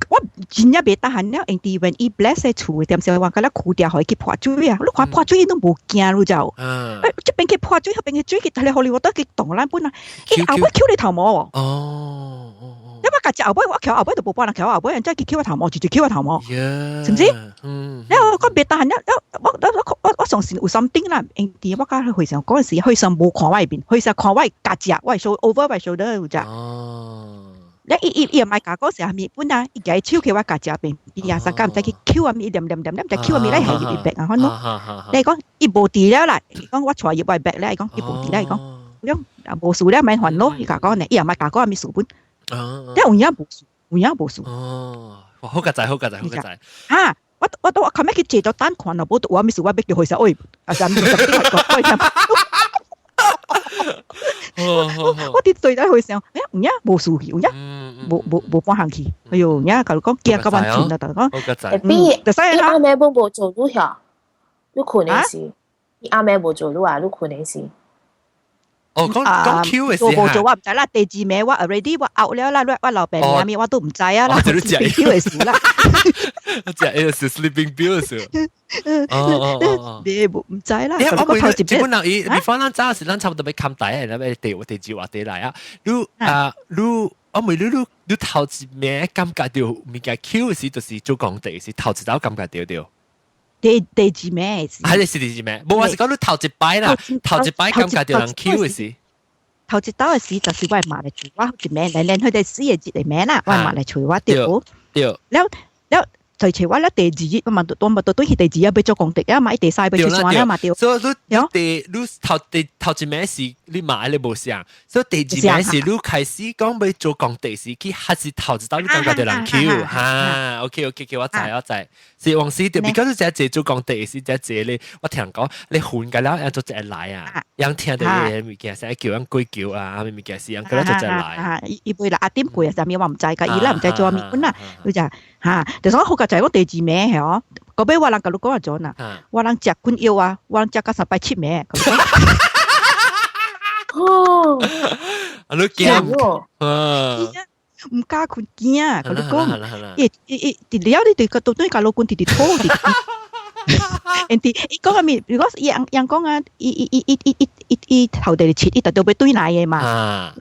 我真正袂得閒了，因為 when 伊 bless 的厝的，點時我甲咧枯掉，予伊去潑水啊！你看潑水伊攏無驚，你就，欸，這邊去潑水，彼邊去水去，睇你荷里活得去動咱本啊！伊後尾抾你頭毛哦。哦哦你我家只後尾我徛後尾就無半人徛後尾，人再去抾我頭毛，直直抾我頭毛，是毋是？了我講袂得閒了，我我我我我相信有 something 啦，因為我甲和尚嗰陣時，和尚無看我面，和尚看我家只，我係 over 我 shoulder 有只。你伊伊伊又莫共講啥物本啊，伊舉手去我家食邊邊啊，三工毋知去抾啥物，念念念念，毋知抾啥物來係入伊 bag 啊，款咯。你講伊無佇了啦，伊講我帶入我 bag 咧，伊講伊無佇了，伊講講啊無事了，免煩惱，伊共講呢，伊也莫共講啥物事本。你有影無事，有影無事。哦，好個仔，好個仔，好個仔。哈！我我我後尾去坐咗單看咯，無有啥物事，我欲叫和尚喂，啊啥物事？我佇對在和尚，哎有影無事去，有影無無無半項去。哎喲，影共你講驚到完全啦，就講。比你阿妹無無做愈遐，你困的時，你阿妹無做愈啊，你困的時。哦，講講 Q 的時做無做我毋知啦。第二暝我 already 我 out 了啦，我老爸名物我都毋知啊啦。 Sleeping pill 的事啦。食那個是 sleeping pill 的事。哦哦哦，你無毋知啦。我問你，基本上伊，比方咱早時咱差不多欲冚台的，咱欲第第二話題來啊。你啊，你我問你，你你頭一暝感覺著物件 Q 的時，就是做工地時，頭一道感覺著著。第第二暝是，還是第二暝？無，我是講你頭一擺啦，頭一擺感覺著人 Q 的時。頭一道的時就是我媽來揣我一暝，連連佢哋四個日的暝啦，我媽來揣我對無？對。了了。就揣我了第二日，我嘛我嘛對去第二日欲做功德啊嘛，伊第三欲出山了嘛對。所以你第你頭第頭一暝是你媽你無想，所以第二暝是你開始講欲做功德時，去還是頭一道你感覺著人 Q 哈？OK OK OK，我知我知，是往時就比較你這做功德時，這這咧，我聽人講你瞓個了，人做這來啊，人聽著伊個物件，成日叫人鬼叫啊，物件是人個了做這來。伊伊袂啦，阿點過啊，啥物我毋知，佮伊啦毋知做啥物本啦，佢就。嚇，就是講好佳哉我第二暝係哦，嗰尾我人共你講啊做呐，我人食困藥啊，我人食到三擺七暝。哦，啊你驚啊？毋敢睏驚，共你講，伊伊伊，佇了你對個對共老君直直吐直直。人哋伊講啥物？如果伊人人講啊，伊伊伊伊伊伊伊伊頭第七，伊就都欲轉來的嘛。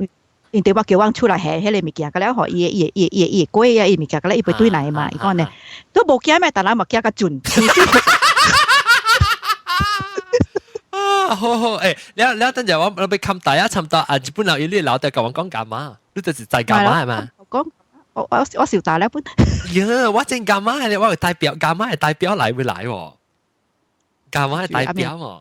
人哋話叫阮出來下彼个物件，佮了予伊伊伊伊伊過啊，伊物件，佮了伊欲轉來的嘛。伊講呢，都無驚咩？但咱嘛驚較準。啊，好好，欸，了了，等陣我我欲冚大啊，差毋多啊，日本佬伊你老豆共我講幹嘛？你就是在幹嘛係嘛？講我我我小大了本。呀，我真幹嘛咧？我有代表幹嘛的代表來會來喎？幹嘛的代表喎？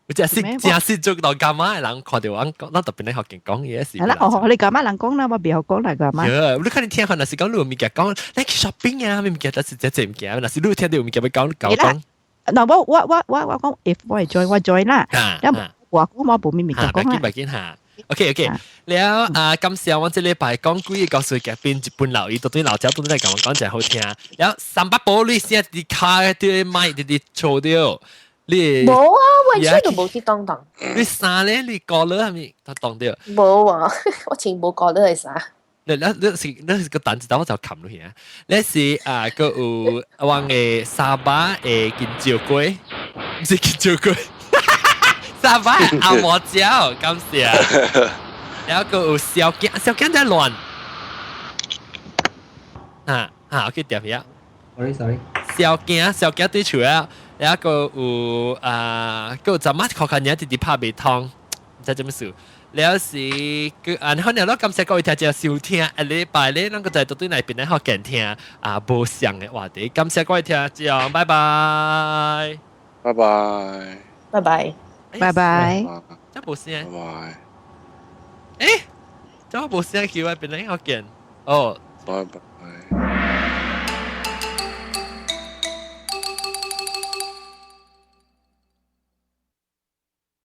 我真是真是做到幹嘛的人看著我，咱特別咧福建講嘢是。係啦，哦，你幹嘛人講啦？我袂曉講啦，幹嘛？呀，你可能聽看，若是講你有物件講，你去 shopping 啊，啥物件，但是這這物件，若是你有聽著有物件欲講，講講。嗱，我我我我我講，if 我會 join，我 join 啦。因為我講我無咩物件講啦。別緊嚇。OK OK，了啊，感謝我這禮拜講幾個故事嘅邊日本老伊，到對老家都來共我講真好聽。了三百寶你現佇卡佇麥佇佇錯掉，你無啊，完全都無去當當。你衫咧，你過了係咪？他當掉。無啊，我穿無過了的衫。你你你是你是個單子，我就冚落去啊！你是啊，閣有我的沙巴的金蕉粿，毋是金蕉粿，沙巴的紅毛椒，感謝。然後閣有小鏡，小鏡在亂。啊啊，OK，點下。 Sorry sorry。小鏡，小鏡對厝啊，然後閣有啊，閣有陣仔確確爾直直拍袂通，毋知做麼事。了是佢啊，可能我感謝各位聽眾收聽，下禮拜咧，咱閣再對來邊咧福建聽啊，無相的話題。感謝各位聽眾，拜拜，拜拜，拜拜，拜拜。這無聲，拜拜。欸，這無聲叫我邊咧福建哦，拜拜。